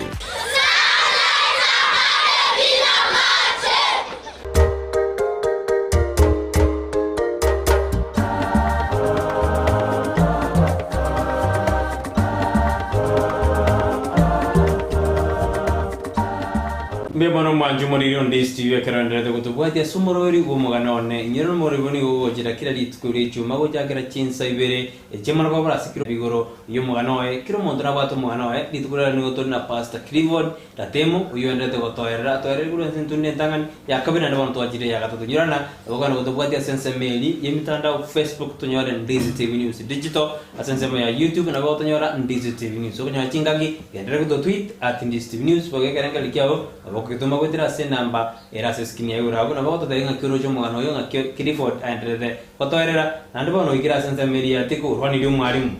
Mbuya mono omwanchi omoriri onde Steve ekero oenderete gotobwatia ase omorweri bw'omogano one. Inyora omorweri obo nigo ogochera kera rituko ria echuma gochakera chinsa ibere echia mogoroba ase kera igoro y'omogano oye. Kera omonto nabwate omogano oye. Rituko riria nigo tore na Pastor Clifford Ratemo, oyio oenderete gotoerera, atoerere korwa ense entunda entang'ani, ya kabere naende bono twachire eya gatato. Nyorana, nabo okogenda gotobwatia ase ensemo eria y'emitandao, Facebook, tonyore Ndizi TV News Digital, ase ensemo ya YouTube nabo otonyora Ndizi TV News. Okonyora chingaki, genderera gototweet at Ndizi TV News, boigo ekerengererio kiao nabo okogetoma goetera ase enamba ere ase escreen yaye igoro abwo, nabo ogototebia ng'aki oroche omogano oyo, ng'aki Clifford aendererete gotoerera, naende bono oikire ase ensemo eria ya Tiko, orwanirie omwalimu.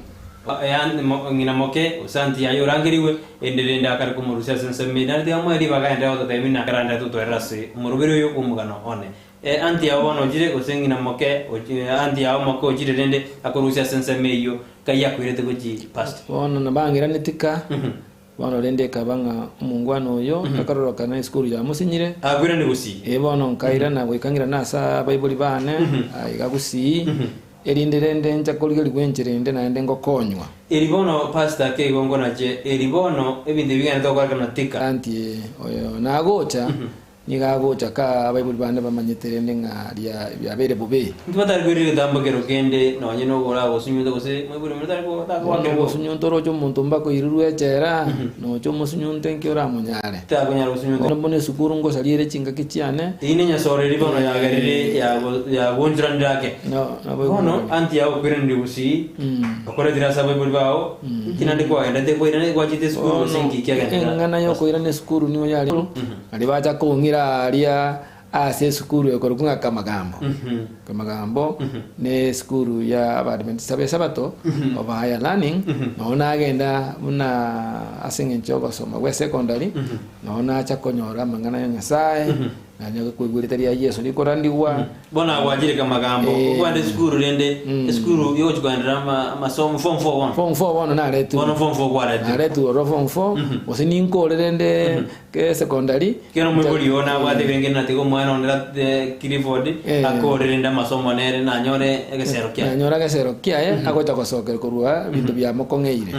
Ng'ina moke, gose anti yaye orangerigwe, erinde rende akare komorusia ase ensemo eye, naende tiga amoe ribaga aenderere gototebia buna ekero aenderete gotoerera ase omoroberi oyo bw'omogano one. Anti yao bono ochire, gose ng'ina moke, anti yao moke ochire rende akorusia ase ensemo eyio, kai akoirete gochia pastor. Bono nabang'iranetie ka, bono rende ekaba ng'a omongwana oyo akarorokana esukuru yamosinyire. Akoirane gusii. Ee bono nkairana goika ng'irane ase abaibori bane, aiga gusii, Erinde rende ncha korigerigwa enchera ende naende ngokonywa. Eri bono pastor ake igo nkonache eri bono ebinto ebi bigenderete gokorekana tika. Auntie oyo nagocha nigo agocha ka abaibori bande bamanyete rende ng'a ria biabeire bobe. Intwe batari koirera egetambo kero kende nonye nogora gosunyunta gose moibori omonto tari Bono tagoakera bobe. ogosunyunta oroche omonto mbakoirerwa echela nocha omosunyunte nki oramonyare. Takonyara gosunyunta. Bono buna esukuru ngosaria ere chingaki chiane. Eyio nenyasore eria bono yagerire yagonchoranire ake. Bono anti yao okoiraneria gusii, okoretire ase abaibori bao, inki naende kwagenderete kwairana gwachete esukuru gose Bono inki kiagenderera? eng'ana yokoirana esukuru nigo yare aria bacha kong'ira aria. ase esukuru ekorokwa ng'a Kamagambo. Kamagambo ne esukuru ya Abaadventista b'Esabato of Higher Learning, nabo nagenda buna ase eng'encho y'ogosoma gwa esecondary, nabo nacha konyora amang'ana ya Nyasaye, nanyare koigwa erieta ria Yeso rikorandigwa. Bono agwachire Kamagambo, okogenda esukuru rende, esukuru yogochia koenderera amasomo form four bono. Form four bono naretirwe. Bono form four kwaretirwe. Naretirwe ororo form four, gose ninkore rende Secondary. Kera omoibori oo nabwate ebenge natiga omwana onde Clifford akore rende amasomo nere nanyore egesero kiaye. Nanyore egesero kiaye agocha gosokera korwa ebinto biamokong'eire.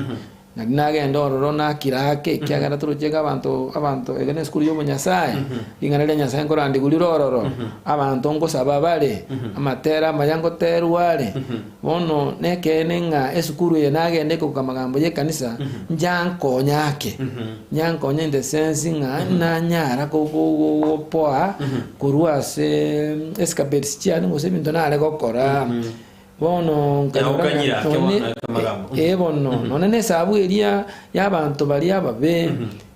Nari nagenda ororo nakira ake ekiagera toroche iga abanto abanto ege nesukuru ya obonyasae, ring'ana ria Nyasae nkorandigwa rire ororo, abanto nkosaba bare, amatera amaya ngoterwa are. Bono nekeene ng'a esukuru eye nagenda ekogoka amagambo y'ekanisa, njankonye ake, nyankonye in the sense ng'a nanyara gopoa korwa ase escapades chiane gose ebinto nare gokora. Bono nkanyora Yagokanyire ng'a ake nonye bono amagambo. ee bono, nonye na esabu eria y'abanto baria ababe,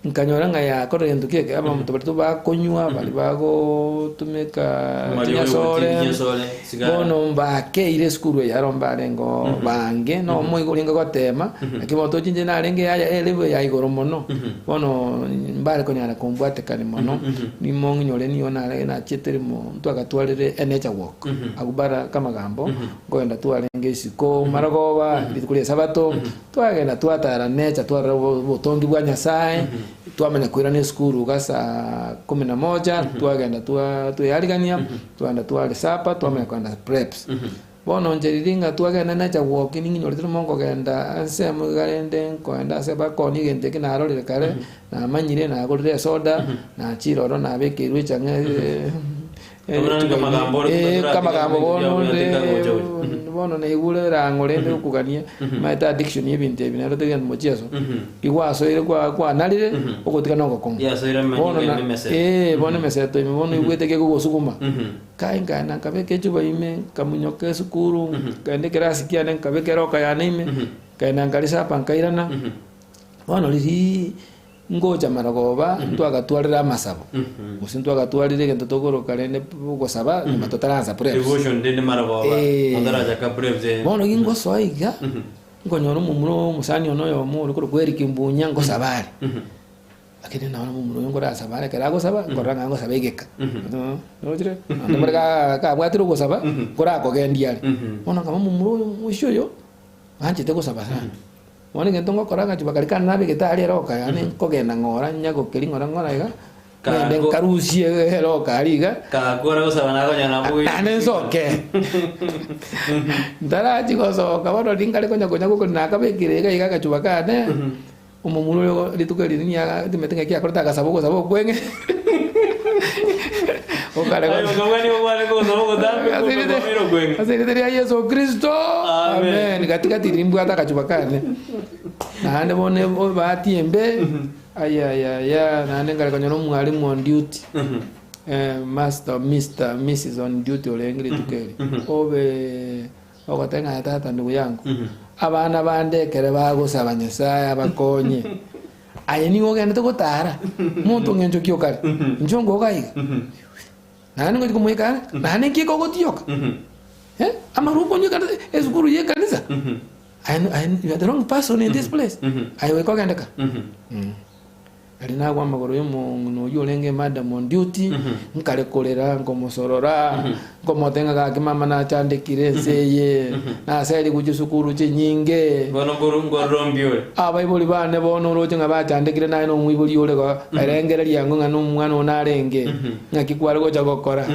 Nkanyora ng'a yakorire gento ki eke, abanto baria tibakonywa, baria bagotumeka chinyasore, bono mbakeire esukuru eye aro mbarenge oo bange, na omoigo orenge gotema, naki bono tochi inche narenge yaya elevel ya igoro mono, bono mbare konyara kombwatekani mono, nimo ng'inyore nigo nare nachiete rimo ntwagatwarire enature walk, abwo bara kamagambo, nkogenda twarenge isiko marogoba, rituko ria esabato. Twagenda twatara nature twarora obotongi bwa Nyasae, twamanya koirana esukuru iga saa kumi na moja, twagenda twa twearigania, twagenda tware supper, twamanya kogenda preps. Bono inche riria ng'a twagenda nature walk ning'inyorete rimo nkogenda ensemo iga rende nkoenda ase bakoonia egento eke narorire kare, namanyire nagorire esoda, nachire ororo nabekeirwe echang'aa Kamagambo bono onde bono naigure erang'o rende okogania maete addiction ya ebinto ebi nero tari gento mochieso igwasoire kwa kwanarire ogotiga na ogokong'u bono na eh bono emeseto ime bono oigwete kegogosuguma kai nkaenda nkabeka echuba ime nkamonyoka esukuru nkaenda ekerasi kiane nkabeka eroka yane ime nkaenda nkarisapa nkairana bono riria. Ngocha marogoba ntwagatwarire amasabo, gose ntwagatwarire egento tokoroka rende ogosaba nyuma totaransa preps. Devotion rende marogoba Eh. motarachaka preps eh. Bono gingosoa iga, nkonyora omomura omosani one oyomo ore korokwa Erick Mbunya ngosaba are. Lakini naona omomura oyo nkorasaba are, ekero agosaba, nkorora ng'a agosaba egeka. Orochire? Naende mbore gaa kabwatire ogosaba, nkorakogendia are. Bono nkaba omomura oyo omoisia oyo, Nganchete gosaba sana. Bono egento ngokora ngachia bakari kane nabegete aria eroka yane nkogenda ng'ora nyagokeria ng'ora ng'ora iga, ngende Kako- nkarusie eroka aria iga, Kakora gosaba nakonyora nabo naende nsoke. Ntarachia gosoka bono riria nkare konya konya gokoria nakabekire iga iga agachuba kane, omomura oyo rituko erio niaga timanyeti ng'aki akorete agasaba ogosaba okweng'e okare Aye okabua nigo kware kogosaba ogotambe Ase kumbe kwabeire okweng'e. ase erieta ria Yeso Kristo Amen. amen gatigati nimbwate akachuba kane naende bono ebahati embe ayayaya naende nkare konyora omwalimu on duty master mister missus on duty orenge rituko eri obe Ogoteba ng'a tata ndugu yangu, abana bande ekere bagosaba Nyasae abakonye, aye nigo ogendete gotara, monto ng'encho ki okare? Inche ngoka iga? Naende ngochia komoika are, naende nki ekogotioka? Eh, amarwa okonywa ekanisa, esukuru ya ekanisa? Aye aye you are the wrong person in this place. Aye goika ogende ka. Aria nagwa amagoro y'omong'ina oyio orenge madam on duty, nkare korera, nkomosorora, nkomotebia ng'a gaki mama nachandekire ense eye, naseria gochia esukuru chinyinge. Bono nkoru nkorora mbuya ore. Abaibori bane bono oroche ng'a bachandekire naye na omoibori ore iga, erengereria ango ng'a nomwana one narenge, ng'aki kware gocha gokora.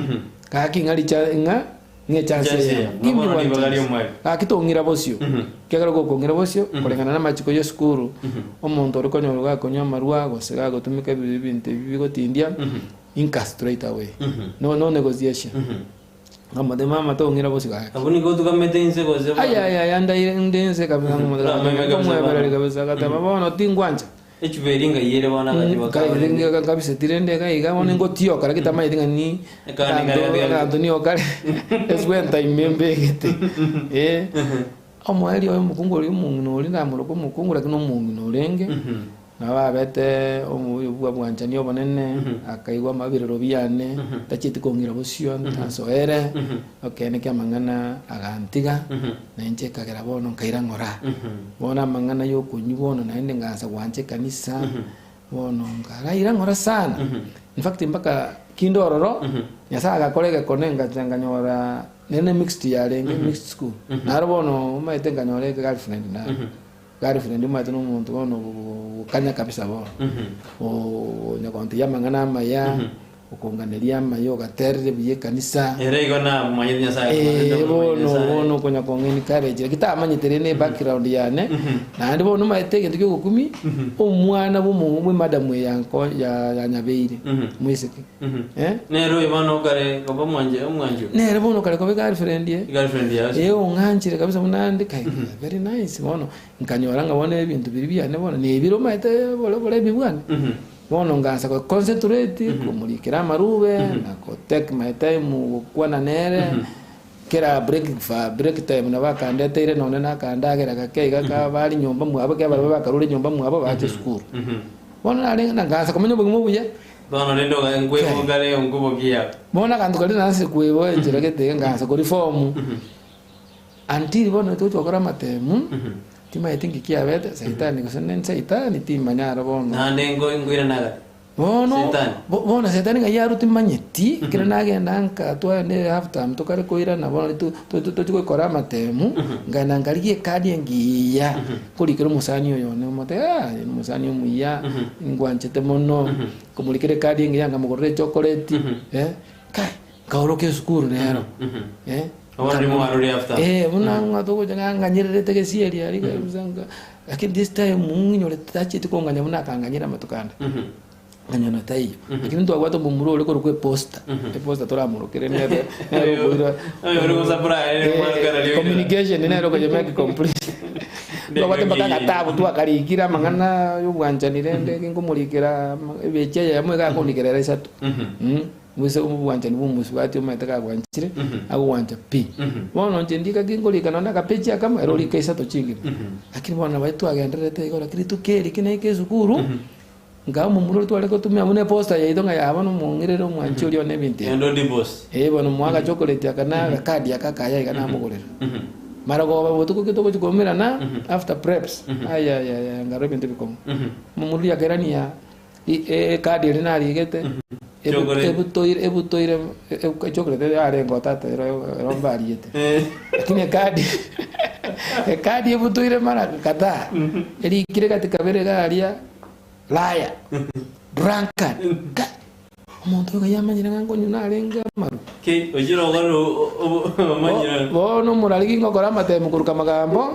Gaki ng'a richa ng'a Ng'a echance Echance eyemo. eyemo. Give me Bono one ribaga chance. ri'omweri. Gaki tong'ira bosio. Ekiagera gokong'ira bosio, koreng'ana namachiko y'esukuru, omonto ore konyorwa gakonywa amarwa gose gagotumeka ebi ebinto ebi bigotindia, incastrate away. No no negotiation. Nkamotebia mama tong'ira bosio gaki. Abwo nigo otugamete inse gose bono? Ayayaya ndaire nde inse kabisa nkomotebia Orameme kabisa nkomwebereri bono. kabisa agateba bono tingwancha. Echuba eria ng'ai ere bono agachiba kabarende. Nkabiseti rende iga iga bono ngotioka lakini tamanyeti ng'a ni Ekande ng'ai aganto atigarete. aganto nigo kare eswenta ime mbegete eh. Omoerio oyo omokungu oria omong'ina oria namoroka omokungu lakini omong'ina orenge. Nabo babete omoyo bwa bwanchani obonene, akaigwa amabirero biane, tachieti kong'ira bosio ntasoere, ekeene ki'amang'ana agantiga, na inche ekagera bono nkaira ng'ora. Bono amang'ana y'okonywa bono naende ngansa gwancha ekanisa, bono nkaraira ng'ora sana. In fact mpaka kinde ororo, Nyasae agakora egekone ngacha nkanyora nere ne mixed yarenge, mixed school. Naro bono omanyete nkanyora egirlfriend naro. Girlfriend omanyete na omonto bono ogokanya kabisa bono, onya gontebia amang'ana amaya, okonganeria amaya, ogaterire buya ekanisa. Ere igo namomanyete Nyasaye, Eh, naende omomanyete bono Nyasaye. bono okonya kong'a encourage lakini tamanyete rende ebackground yane, naende bono omanyete egento kia ogokumia, omwana bwa omo bwa emadam eye yanko ya yanyabeire, moiseke eh. Nere oyo bono okare koba omwanche omwanchwa. Nere bono okare koba egirlfriend eh. Girlfriend yaye Eh ong'anchire kabisa buna ande kai very nice bono nkanyora ng'a bono ebinto biria biane bono nebire omanyete bore oborebi bwane. Bono ngansa go concentrate komorikera amarube na go take my time gokwana nere kera break fa break time nabo akandeteire nonye na akandagera gake iga ka bare nyomba mwabo ekero barabwo bakarure nyomba mwabo bache esukuru. Bono narenge na ngansa komenya obogima obuya. Bono rende nkweboka reo nkobokia. Bono aganto karia nanse kweboa enchera gete iga ngansa korifomu until bono togochia gokora amatemu timanyeti nki kiabete saitani gose ne saitani timanya aro bono. Naende nkoirana gati. Bono Saitani. bono saitani ng'ai arwa timanyeti ekero nagenda nka twaende half term tokare koirana bono tochia gokora amatemu nkaenda nkarigia ekadi engiya nkorikera omosani oyo one omotebie aah oyo nomosani omuya ngwanchete mono nkomorikera ekadi engiya nkamogorera echokoreti kai nkaoroka esukuru nero Bono riria mwarure after. buna ng'a togocha ng'a nganyererete gesieri aria kabisa nka lakini this time ng'inyorete tachieti kong'anya buna akanganyera amatuko ande. Ng'anyona taiyo. Lakini ntwabwate omomura ore korokwa eposta, eposta toramorokere nere nere okoira Oyo ore gosupply, ere omwana Eh, communication nere okonya make complete. Ntwabwate mpaka agatabu twakarikire amang'ana ya obwanchani rende nkomorikera ebechi eyemo iga akondikera ere isato. Gose obwanchani bw'omosubati omanyete kagwanchire, agogwancha pi. Bono inche ndika ki nkorika nonye na akapeji akamo, ere orika isato chingima. Lakini bono nabo twagendererete igo, lakini rituko eri ki naika esukuru, nkaa omomura oria tware gotumia buna eposta yaito ng'a yaba nomong'irere omwanchi oria one ebinto ebi. Endo divorce. Eh bono moa agachokoreti aka na agakadi aka akaya iga namogorera. Marogoba botuko ki togochia koumerana after preps, ayayaya nkarora ebinto ebikong'u. Omomura oria akairania Ekadi eria narigete, Chocolate. ebutoire ebutoire echocolate yarenge tata ero ero mbariete. Lakini ekadi ekadi ebutoire mara kadhaa, erikire gati kabere iga aria liar, drunkard, kai omonto oyo ng'ai amanyire ng'a nkonywa narenge amaru. Ki, ochire okore omanyire. Bono omorari gingokora amatemu koruka amagambo,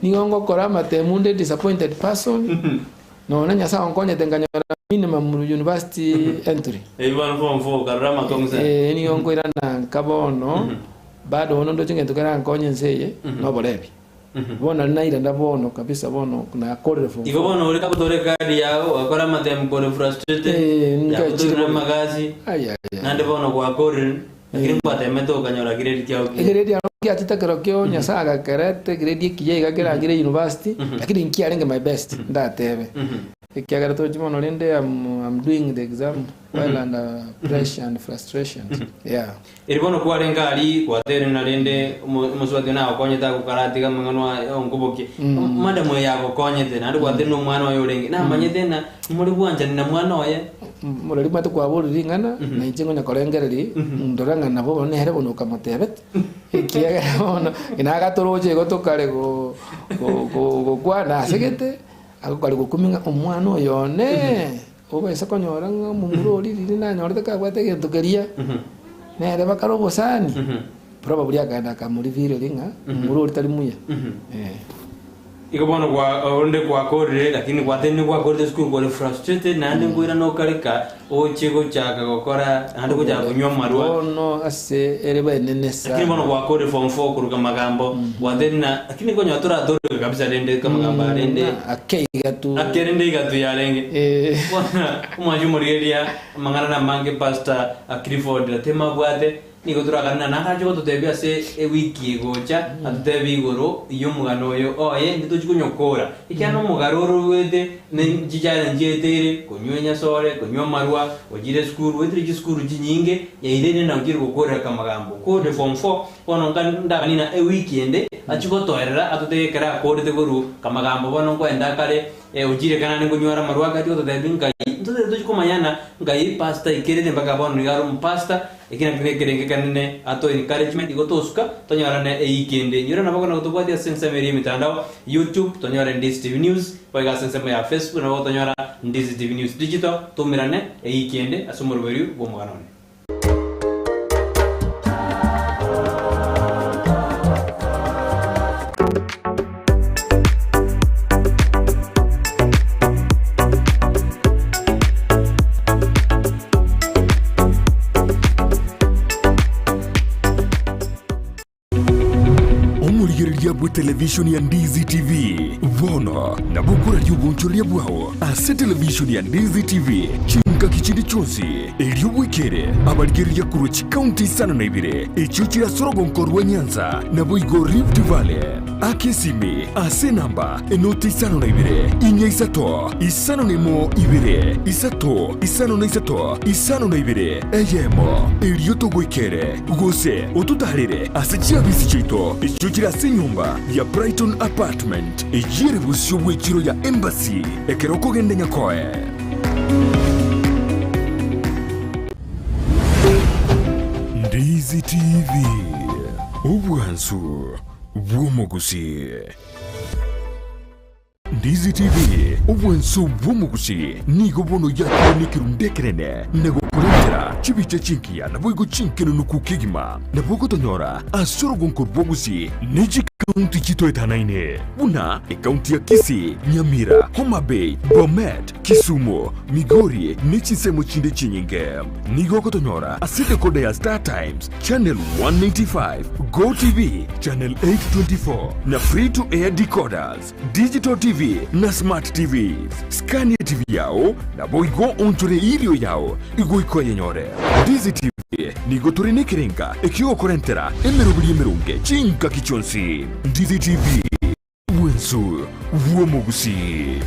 nigo ngokora amatemu nde disappointed person. Nonya Nyasae onkonyete nkanyora minimum university entry. Ebi bono form four okarora amakong'u sana. Eh, nigo nkoirana nka bono, bado bono ndoche ngento kerankonye ense eye, noborebi. Bono nari nairana bono kabisa bono nakorire form Igo four. bono ore kagotora ekadi yago ogakora amatemu kore frustrated, Eh, nkachire yagotorire bono. amagasi, Ai, ai, ai. naende bono gwakorire, lakini nkwatemete okanyora grade kiago kiya. Egrade yao nkiachete kerokio Nyasae agakerete egrade ekiya iga kerangire university, lakini nkiarenge my best ndatebe. Ekiagera tochi mono rende am am doing the exam while under pressure and frustrations yeah. Eri bono kwarenge aria gwateire na rende omosubati oyo nagokonyete agokaratiga amang'ana aya onkobokie. Madam oyo yagokonyete naende gwateire na omwana oye orenge namanyete ng'a more bwanchani na mwana oye. Morari omanyete kwaborire ring'ana, na inche ngonya korengereria, ndore ng'a nabo bono nere bono okamotebete, ekiagera bono nagatoroche igo tokare go- go- go- gokwana ase gete, agokare gokumia ng'a omwana oyo one, obaise konyora ng'a omomura oria riria nanyorete kabwate egento keria, nere bakare obosani, probably akagenda akamorivireria ng'a omomura oria tari muya, eh. Igo bono gwa onde gwakorire lakini gwatenenire gwakorete esukuru kore frustrated naende nkoirana okareka oche gochaka gokora naende gochaka konywa amarwa. Bono ase ere benene Lakini bono sana. gwakorire form four koruga magambo gwatenenire na lakini konya toratoreka kabisa rende kamagambo aya rende Ake iga tu. ake rende iga tu yarenge. Eh. Bono omwanchi omorigereria amang'ana namange Pastor Clifford Ratemo abwate. Nigo toraganera naende ache gototebia ase ewiki egocha, atotebie igoro y'omogano oyo oye, intwe tochie konyokora. Ekiagera nomogaro ore oruete ne chichallenge eteire, konywa enyasore, konywa amarwa, ochire esukuru, oetire chisukuru chinyinge, yairire na ochire gokorera kamagambo. Kore form four, bono nka ndaganina ewiki ende, achie gotoerera atotebie ekero akorete korwa kamagambo bono nkoenda kare, ochire kanani nkonywara amarwa ake achie gototebia nkai, ntotebe tochie komanyana nkai pastor aikerete mpaka bono nigo are omopastor, Eki nakio nekerenge ekenene ato encouragement igo tosuka tonyorane eiki ende. Inyore nabo kona gotobwatia ase ensemo eria y'emitandao, YouTube, tonyore Ndizi TV News, boigo ase ensemo ya Facebook nabo gotonyora Ndizi TV News Digital, toumerane eiki ende ase omoroberio bw'omogano one. Omorigereria bw'etelevishoni ya Ndizi TV bono nabo okoraria obonchoreria bwao ase televishoni ya Ndizi TV chingaki chinde chionsi, erio bwekere abarigereria korwa chikaunti isano na ibere echio chire ase orogonko rwa Nyanza naboigo Rift Valley. Aka esimi ase enamba enoti 52 4 5 1 2 3 5 3 52 eyemo, erio togoikere, gose ototaarere ase chiabisi chiaito echio chire ase enyomba ya Brighton Apartment, eyio ere bosio bw'echiro ya Embassy ekero okogenda Nyakoe. Ndizi TV, obwansu bw'omogusii. Ndizi TV, obwansu bw'omogusii, nigo bono yakire nekerundu ekenene na gokorentera chibicha chingiya naboigo chinkenunuku kegima. Nabo ogotonyora ase orogonko rw'ogusii ne chikaunti chitoetanaine buna ekaunti ya Kisii, Nyamira, Homa Bay, Bomet, Kisumu, Migori ne chinsemo chinde chinyinge. Nigo ogotonyora ase decoder ya Star Times, Channel 195, Go TV, Channel 824 na Free to Air decoders, Digital TV na Smart TVs. Scan TV yao naboigo onchore erio yao igoika oyenyore. Ndizi TV nigo tore nekerenga ekiogokorentera emeroberi emeronge chingaki chionsi. Ndizi TV, obwensu bw'omogusii.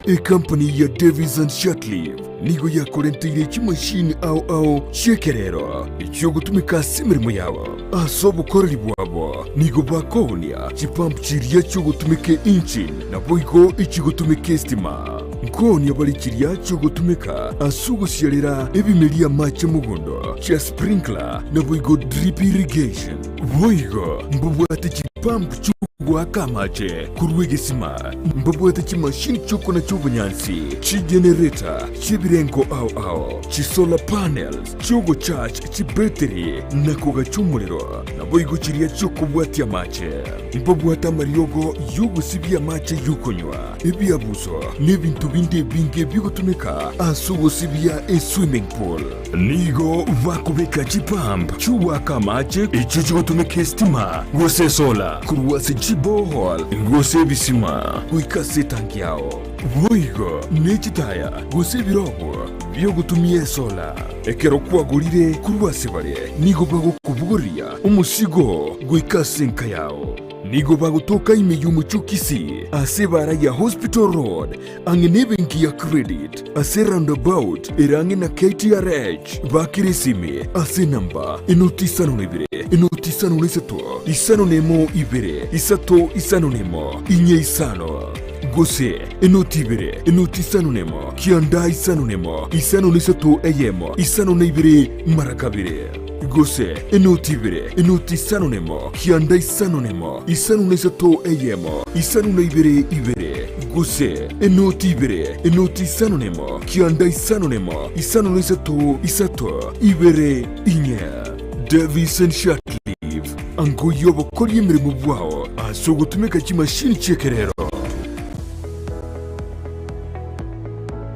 Ekampani ya Davies and Shatliff nigo yakorenteire chimashini ao ao chi'ekerero echiogotumeka ase emeremo yabo. Ase obokoreri bwabo nigo bakoonia chipump chiria chiogotumeka engine naboigo echigotumeka estima. Nkoonia bare chiria chiogotumeka ase ogosiarera ebimeria amache mogondo chia sprinkler naboigo drip irrigation. Boigo mbabwate chipump chi'ogoaka amache korwa egesima, mbabwate chimashini chi'okonacha obonyansi, chigenereta chi'ebirengo ao ao, chisolar panels chi'ogocharge chibetiri na kogacha omorero, naboigo chiria chi'okobwatia amache. Mbabwate amariogo y'ogosibia amache y'okonywa, ebiabuso, na ebinto binde ebinge bigotumeka ase ogosibia eswimming pool. Nigo bakobeka chipump chi'ogoaka amache echio chigotumeka esitima gose esola korwa ase chiborehole gose ebisima goika ase etanki yao. Boigo ne chitaya gose ebirogo bi'ogotumia esola. Ekero kwagorire korwa ase bare, nigo bagokobogoria omosigo goika ase enka yao. Nigo bagotoka ime y'omochie o Kisii ase ebaara ya Hospital Road ang'e nebenki ya Credit ase roundabout ere ang'e na KTRH. Bakire esimi ase enamba enoti 52 enoti 53 51 2 3 51 4 5 gose enoti 2 enoti 51 9 51 53 1 52 mara kabere gose enoti 2 enoti 51 9 51 53 1 52 2 Gose enoti ibere, enoti isano nemo, kianda isano nemo, isano na isato, isato, ibere, inye. Davison Shatliff, angoyia obokoria emeremo bwao ase ogotumeka chimashini chi'ekerero.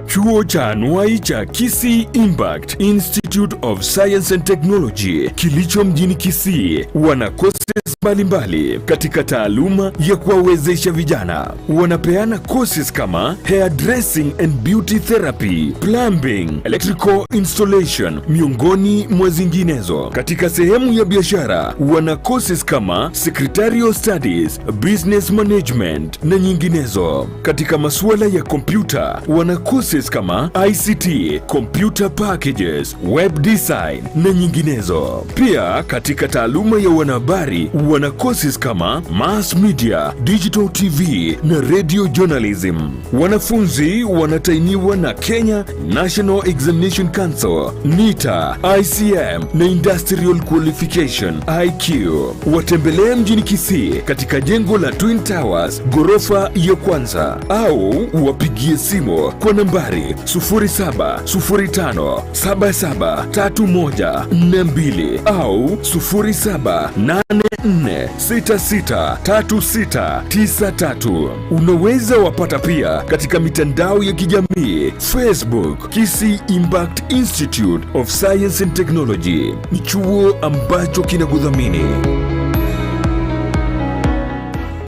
Chuo cha anuai cha Kisii Impact Institute of Science and Technology kilicho mjini Kisii wana courses. mbalimbali katika taaluma ya kuwawezesha vijana. Wanapeana courses kama hair dressing and beauty therapy, plumbing, electrical installation, miongoni mwa zinginezo. Katika sehemu ya biashara wana courses kama secretarial studies, business management na nyinginezo. Katika masuala ya kompyuta wana courses kama ICT, computer packages, web design na nyinginezo. Pia katika taaluma ya wanahabari wana courses kama mass media, digital TV na radio journalism. Wanafunzi wanatainiwa na Kenya National Examination Council, NITA, ICM na Industrial Qualification IQ. Watembelee mjini Kisii katika jengo la Twin Towers ghorofa ya kwanza, au wapigie simu kwa nambari 0705773142 au 0784663693. Unaweza wapata pia katika mitandao ya kijamii Facebook, Kisii Impact Institute of Science and Technology. Ni chuo ambacho kinakudhamini.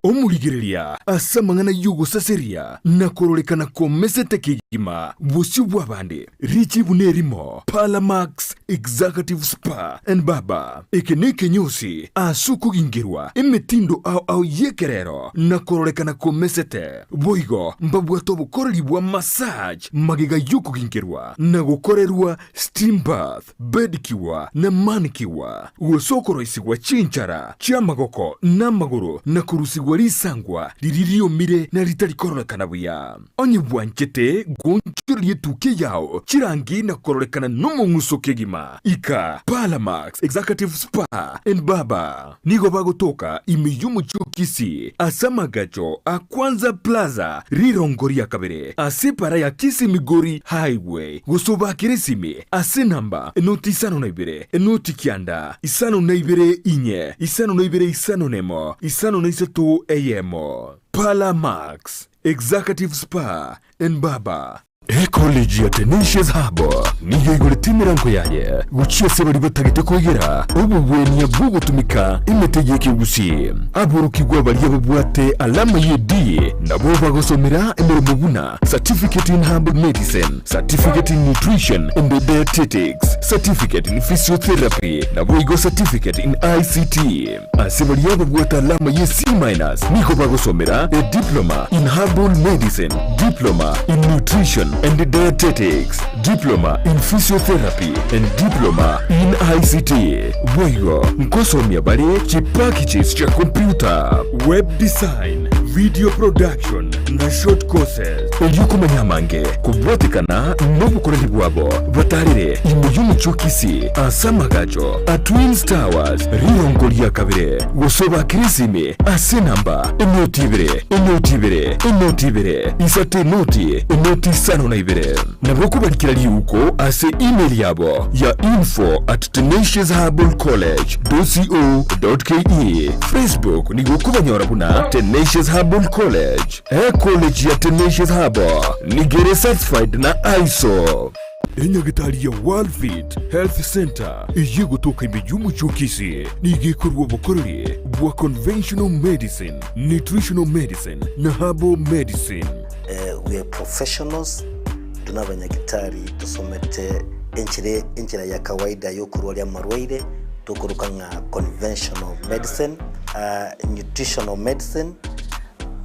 Omorigereria ase amang'ana y'ogosaseria na kororekana komesete kegima bosio bw'abande, richibu nerimo, Parlamax Executive Spa and Barber. Eke nekenyosi ase okogingerwa emetindo ao ao y'ekerero na kororekana komesete. Boigo mbabwate obokoreri bwa massage magega y'okogingerwa na gokorerwa steam bath, bedicure na manicure, gose okoroisigwa chinchara chi'amagoko na amagoro na korusigwa risangwa riria riomire na ritari kororekana buya. Onye bwanchete gwonchoreria etukia yao chirangi na kororekana nomong'uso kegima, ika Parlamax Executive Spa and Barber. Nigo bagotoka ime y'omochie o Kisii ase amagacho a Kwanza Plaza rirongo ria kabere ase epara ya Kisii Migori Highway, gose obakere esimi ase enamba enoti isano na ibere enoti kianda isano na ibere inye isano na ibere isano nemo isano na isato eyemo. Parlamax Executive Spa and Barber. Ecollege ya Tenacious Hub nigo igorete emerango yaye gochia ase baria batagete koigera obogwenia bw'ogotumeka emete y'ekegusii. Aborokigwa baria babwate alama ye D nabo bagosomera emeremo buna Certificate in Herbal Medicine, Certificate in Nutrition and Dietetics, Certificate in Physiotherapy naboigo Certificate in ICT. Ase baria babwate alama ye C minus nigo bagosomera a Diploma in Herbal Medicine, Diploma in Nutrition and Dietetics, Diploma in Physiotherapy and Diploma in ICT. Boigo nkosomia bare chipackages chia computer, web design, video production na short courses. Erio komanya amange kobwatekana nobokoreri bwabo, batarere ime y'omochie o Kisii ase amagacho a Twins Towers rirongo ria kabere, gose obakere esimi ase enamba enoti ibere enoti ibere enoti ibere isato enoti enoti isano na ibere. Nabo okobarikera riuko ase email yabo ya info at tenaciousherbalcollege dot co dot ke. Facebook nigo okobanyora buna Tenacious Herbal College. Ecollege ya Tenacious Herbal nigo ere certified na ISO. Enyagitari ya Worldfit Health Centre eyio egotoka ime y'omochie o Kisii nigo ekorua obokoreri bwa conventional medicine, nutritional medicine na herbal medicine. We are professionals, intwe nabanyagitari tosomete enchera enchera ya kawaida yokorwaria amarwaire tokoroka ng'a conventional medicine, nutritional medicine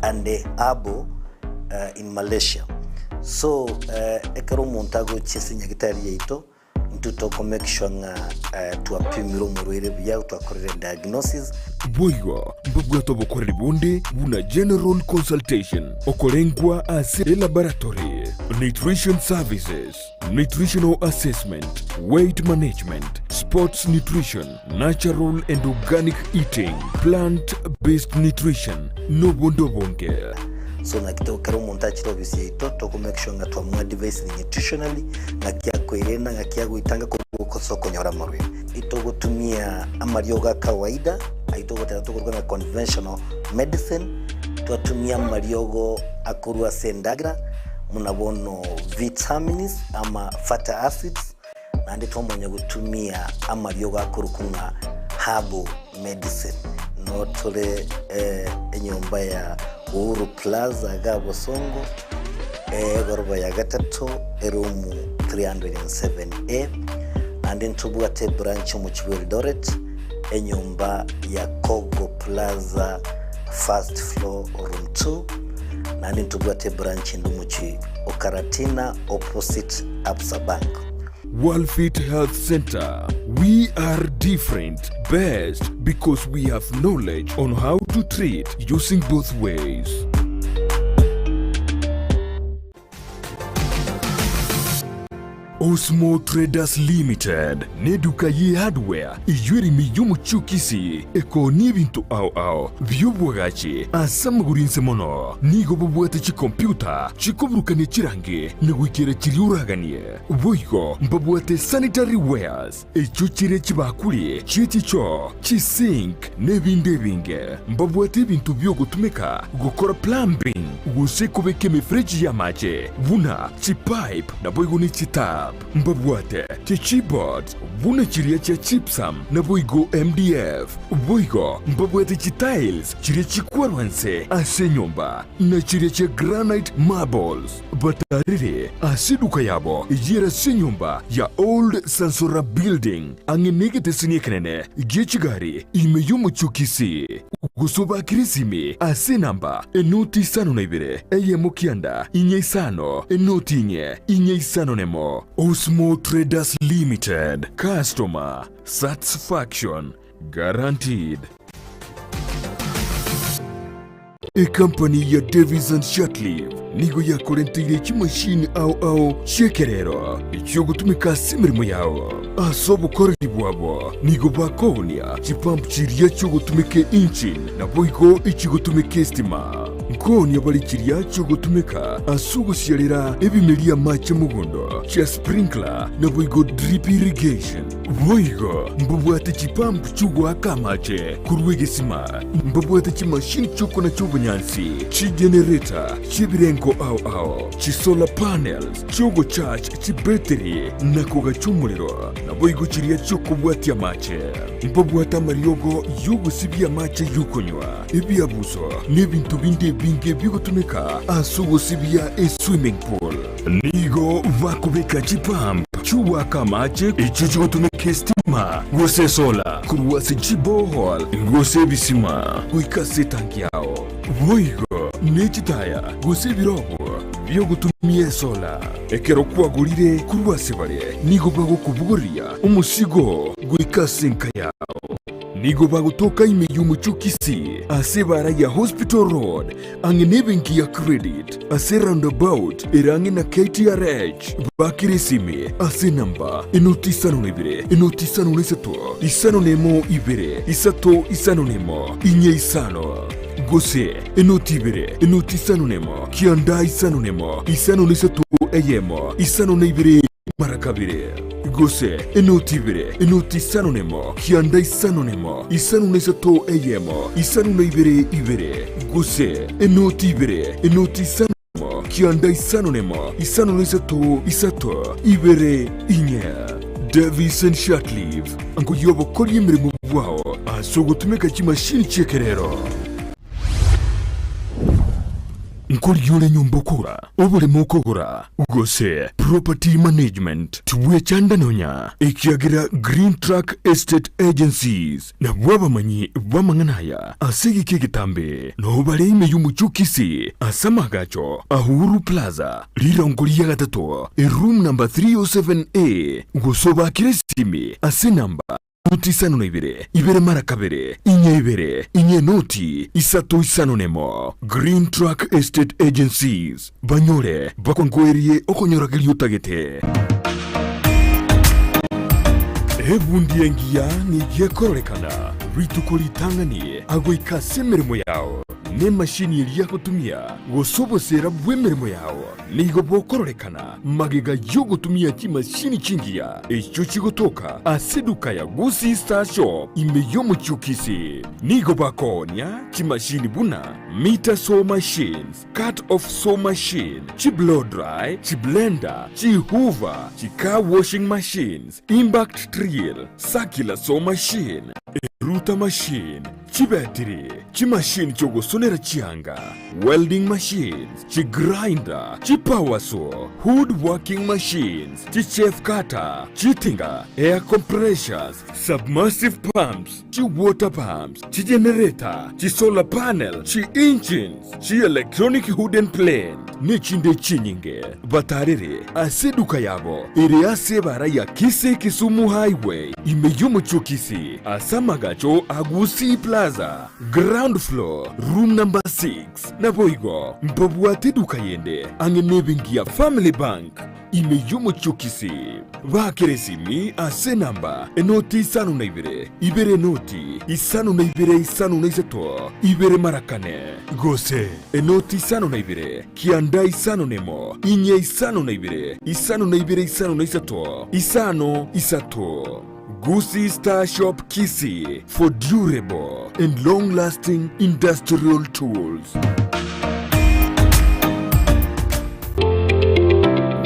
and herbal in Malaysia. So ekero omonto agochia ase nyagitari yaito, intwe toko make sure ng'a twapimire omorwaire buya, twakorire diagnosis. Boigo mbabwate obokoreri bonde buna general consultation, okorengwa ase elaboratory, nutrition services, nutritional assessment, weight management, sports nutrition, natural and organic eating, plant based nutrition, nobonde obonge. So naki ekero omonto achire ofisi yaito, toko make sure ng'a twamoadvisire nutritionally, ng'aki akoirena, ng'aki agoitanga korwa ase okonyora amarwaire. Itogotumia amariogo a kawaida, ayio togoteba tokoruga ng'a conventional medicine, twatumia amariogo akorwa ase endagera, buna bono vitamins ama fatty acids, naende twamanya gotumia amariogo akorokwa ng'a herbal medicine. Noo tore enyomba ya Uhuru Plaza iga Bosongo, egoroba ya gatato, eroom 307A. Naende ntobwate ebranch omochie bwa Eldoret, enyomba ya Kogo Plaza first floor room 2. Naende ntobwate ebranch ende omochie o Karatina opposite Absa Bank. Walfit Health Centre, We are different, best because we have knowledge on how to treat using both ways. Osmo Traders Limited neduka ye hardware eyio ere ime y'omochie o Kisii ekoonia ebinto ao ao bi'obwagachi ase amagoro inse mono. Nigo bobwate chikompyuta chikoburukania chirangi na goikera chiria oraganie. Boigo mbabwate sanitary wares, echio chire chibakuri chie chichoo, chisink, na ebinde ebinge. Mbabwate ebinto bi'ogotumeka gokora plumbing gose kobeka emefereji y'amache buna chipipe naboigo ne chitap. Mbabwate chichipboards buna chiria chia gypsum naboigo MDF. Boigo mbabwate chitiles chiria chikwarwa nse ase enyomba na chiria chia granite marbles. Batarire ase eduka yabo eyere ase enyomba ya Old Sansora Building ang'e negeteseni ekenene gie chigari ime y'omochie o Kisii. Gose obakire esimi ase enamba enoti isano na ibere eyemo kianda inye isano enoti inye inye isano nemo. Osmo Traders Limited, Customer Satisfaction Guaranteed. Ekampani ya Davis and Shirtliff nigo yakorenteire chimashini ao ao chi'ekerero echiogotumeka ase emeremo yao. Ase obokoreri bwabo nigo bakoonia chipump chiria chiogotumeka engine naboigo echigotumeka estima. Nkoonia bare chiria chiogotumeka ase ogosiarera ebimeri amache mogondo chia sprinkler naboigo drip irrigation. Boigo mbabwate chipump chi'ogoaka amache korwa egesima, mbabwate chimashini chi'okonacha obonyansi, chigenereta chi'ebirengo ao ao, chisolar panels chi'ogocharge chibetiri na kogacha omorero, naboigo chiria chi'okobwatia amache. Mbabwate amariogo y'ogosibia amache y'okonywa, ebiabuso, na ebinto binde ebinge bigotumeka ase ogosibia eswimming pool. Nigo bakobeka chipump chi'ogoaka amache echio chigotumeka estima gose esola korwa ase chiborehole gose ebisima goika ase etanki yao. Boigo ne chitaya gose ebirogo bi'ogotumia esola. Ekero kwagorire korwa ase bare, nigo bagokobogoria omosigo goika ase enka yao. Nigo bagotoka ime y'omochie o Kisii ase ebaara ya Hospital Road ang'e nebenki ya Credit ase roundabout ere ang'e na KTRH. Bakire esimi ase enamba enoti isano na ibere, enoti isano na isato, isano na emo ibere, isato isano na emo, inye isano, gose enoti ibere, enoti isano na emo, kianda isano na emo, isano na isato eyemo, isano na ibere mara kabere, gose enoti ibere, enoti isano nemo, kianda isano nemo, isano na isato eyemo, isano na ibere ibere, gose enoti ibere, enoti isano nemo, kianda isano nemo, isano na isato isato ibere inye. Davison Shirtliff, angoyia obokoria emeremo bwao ase ogotumeka chimashini chi'ekerero. Nkoria ore nyomba okogora, oboremo okogora, gose property management, tibwechanda nonya, ekiagera Green Track Estate Agencies nabwo abamanyi b'amang'ana aya ase egeka egetambe. Noo bare ime y'omochie o Kisii ase amaagacho a Uhuru Plaza, rirongo ria gatato, eroom number 307A, gose obaakere esimi ase enamba Noti isano na ibere, ibere mara kabere, inye ibere, inye noti isato isano nemo. Green Track Estate Agencies, banyore bakwangoerie okonyora keria otagete. Ebundi engiya nigo ekororekana rituko ritang'ani agoika ase emeremo yao, nemashini eria agotumia, gose oboseera bw'emeremo yao. Nigo bokororekana magega y'ogotumia chimashini chingiya echio chigotoka ase eduka ya Gusii Star Shop ime y'omochie o Kisii. Nigo bakoonia chimashini buna meter saw machines, cut off saw machine, chi blow dry, chi blender, chi hoover, chi car washing machines, impact drill, circular saw machine, router machine, Chibetiri, chimashini chi'ogosonera chianga, welding machines, chigrinder, chipower saw, wood working machines, chichaff cutter, chitinga, air compressors, submersive pumps, chiwater pumps, chigenerator, chisolar panel, chi-engines, chi-electronic wooden plane, nechinde chinyinge. Batarere ase eduka yabo ere ase ebara ya Kisii Kisumu Highway ime y'omochie o Kisii ase amagacho a Gusii Plaza, ground floor, room number 6. Naboigo mbabwate eduka yende ang'e nebenki ya Family Bank ime y'omochie o Kisii. Baakere esimi ase enamba enoti isano na ibere, ibere enoti, isano na ibere isano na isato, ibere mara kane, gose enoti isano na ibere, kianda isano nemo, inye isano na ibere, isano na ibere isano na isato, isano isato. Gusii Star Shop Kisii for durable and long lasting industrial tools.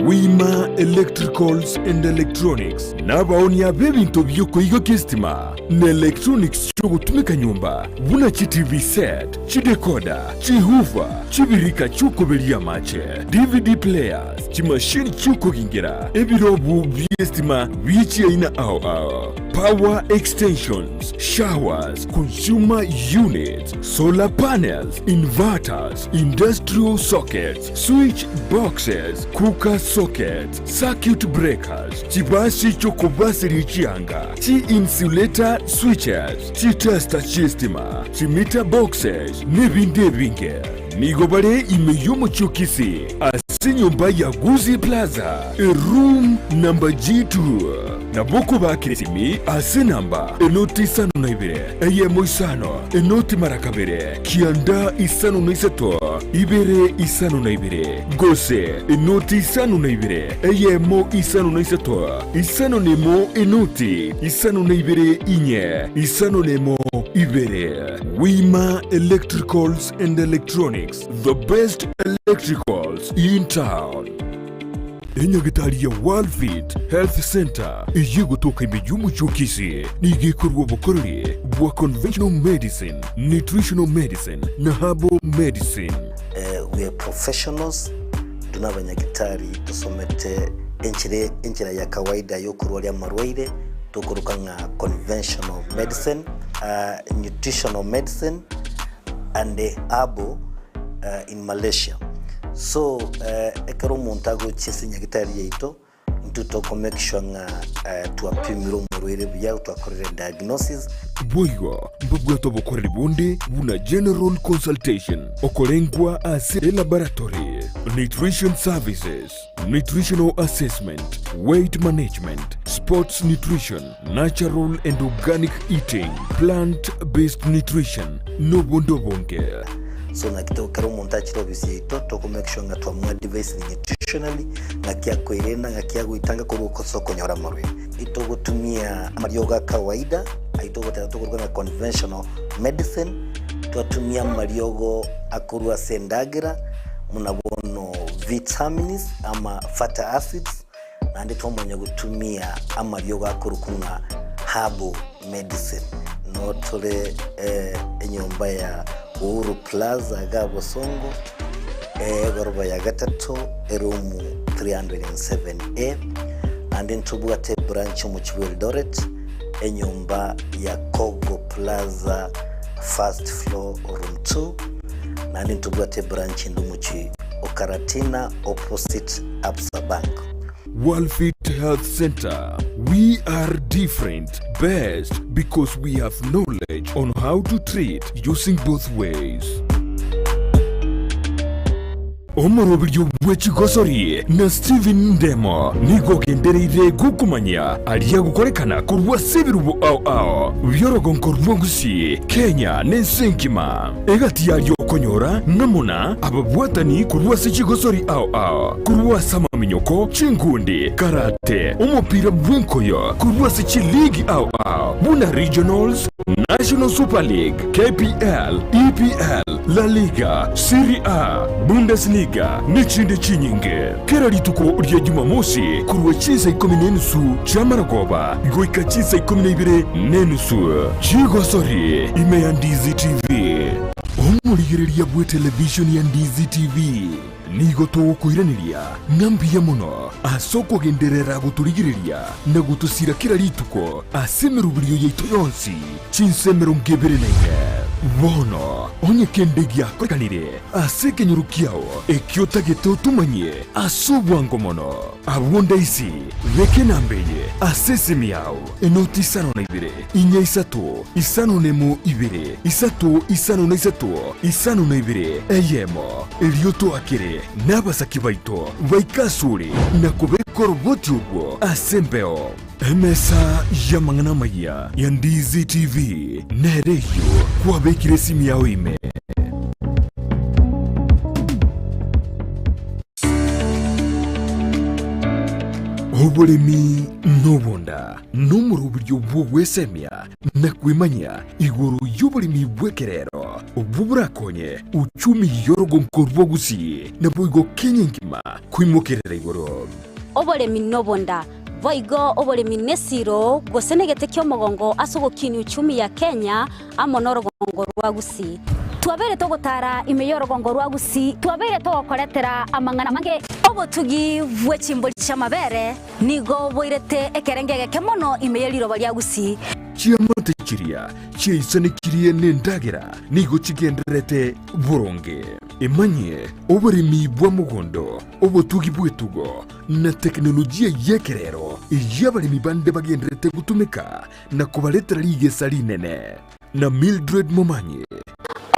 Wima Electricals and Electronics nabaonia b'ebinto bi'okoigokia esitima na electronics chi'ogotumeka nyomba buna chi TV set, chidecoder, chihoofer, chibirika chi'okoberia amache, DVD players, chimashini chi'okogingera ebirobu bi'esitima bie chiaina ao ao, power extensions, showers, consumer units, solar panels, inverters, industrial sockets, switch boxes, cooker sockets, circuit breakers, chibasi chi'okobaseria chianga, chi-insulator switches, chitester chi'estima, chimeter boxes, nebinde ebinge. Nigo bare ime y'omochie o Kisii ase enyomba ya Gusii Plaza, eroom number G2. Nabo okobakera esimi ase enamba enoti isano na ibere, eyemo isano, enoti mara kabere, kianda isano na isato, ibere isano na ibere, gose enoti isano na ibere, eyemo isano na isato, isano na emo enoti isano na ibere inye, isano na emo ibere. Wima Electricals and Electronics, the best electricals in town. Enyagitari ya Worldfit Health Center eyio egotoka ime y'omochie o Kisii nigo ekorua obokoreri bwa conventional medicine, nutritional medicine na herbal medicine. We are professionals, intwe nabanyagitari tosomete enchera enchera ya kawaida yokorwaria amarwaire tokoroka ng'a conventional medicine, nutritional medicine and herbal in Malaysia. So ekero omonto agochia ase nyagitari yaito, intwe toko make sure ng'a twapimire omorwaire buya, twakorire diagnosis. Boigo mbabwate obokoreri bonde buna general consultation, okorengwa ase elaboratory, nutrition services, nutritional assessment, weight management, sports nutrition, natural and organic eating, plant based nutrition, nobonde obonge. So naki to ekero omonto achire ofisi yaito, toko make sure ng'a twamoadvisire nutritionally, ng'aki akoirenda, ng'aki agoitanga korwa ase okonyora amarwaire. Itogotumia amariogo a kawaida, ayio togoteba tokoruga ng'a conventional medicine, twatumia amariogo akorwa ase endagera, buna bono vitamins ama fatty acids, naende twamanya gotumia amariogo akorokwa ng'a herbal medicine. Noo tore enyomba ya Uhuru Plaza iga Bosongo, egoroba ya gatato, eroom 307A, naende ntobwate ebranch omochie bwa Eldoret, enyomba ya Kogo Plaza first floor room 2, naende ntobwate ebranch ende omochie o Karatina opposite Absa Bank. Worldfit Health Center, we are different, best because we have knowledge on how to treat using both ways. Omoroberio bwe chigosori na Stephen Ndemo nigo ogendereire gokomanyia aria agokorekana korwa ase ebirubo ao ao bi'orogonko rwa Gusii, Kenya na ense engima. Egati yario. Okonyora ng'a na ababwatani korwa ase chigosori ao ao, korwa ase amaminyoko, chinkundi, karate, omopira bw'enkoyo, korwa ase chiligi ao ao buna Regionals, National Super League, KPL, EPL, La Liga, Serie A, Bundesliga nechinde chinyinge. Kera rituko ria Jumamosi korwa chinsa ikomi nenusu chi'amarogoba goika chinsa ikomi na ibere nenusu chigosori ime ya Ndizi TV. Omorigereria bw'etelevishoni ya Ndizi TV nigo togokoiraneria ng'a mbuya mono ase okogenderera gotorigereria na gotosira kera rituko ase emeroberio yaito yonsi chinsa 24. Bono onye kende giakorekanire ase ekenyoro kiao ekio otagete otomanyie ase obwango mono, abwo ndaisi beka enamba eye ase esimi yao, enoti isano na ibere, inya isato, isano nemo ibere, isato isano na isato, isano na ibere, eyemo, erio toakere nabasaki baito baike asore na kobeka oroboti orwo ase embeo. Emesa y'amang'ana amayia ya Ndizi TV nere eyio kwabekire esimi yao ime. Oboremi nobonda nomoroberio bw'ogwesemia na kwemanyia igoro y'oboremi bw'ekerero obwo borakonye uchumi y'orogonko rwa Gusii naboigo Kenya engima koimokerera igoro. Oboremi nobonda Boigo oboremi nesiro, gose negete ki'omogongo ase ogokinia uchumi ya Kenya amo norogongo rwa Gusii. Twabeire togotara ime y'orogongo rwa Gusii, twabeire togokoretera amang'ana amange. Obotugi bwe chimbori chi'amabere nigo boirete ekerengo egeke mono ime ye riroba ria Gusii. Chiamate chiria chiaisanekirie nendagera nigo chigendererete boronge. Emanyie oboremi bwa mogondo, obotugi bw'etugo, na tekinolojia y'ekerero eyio abaremi bande bagendererete gotumeka na kobaretera rigesa rinene. Na Mildred Momanyi.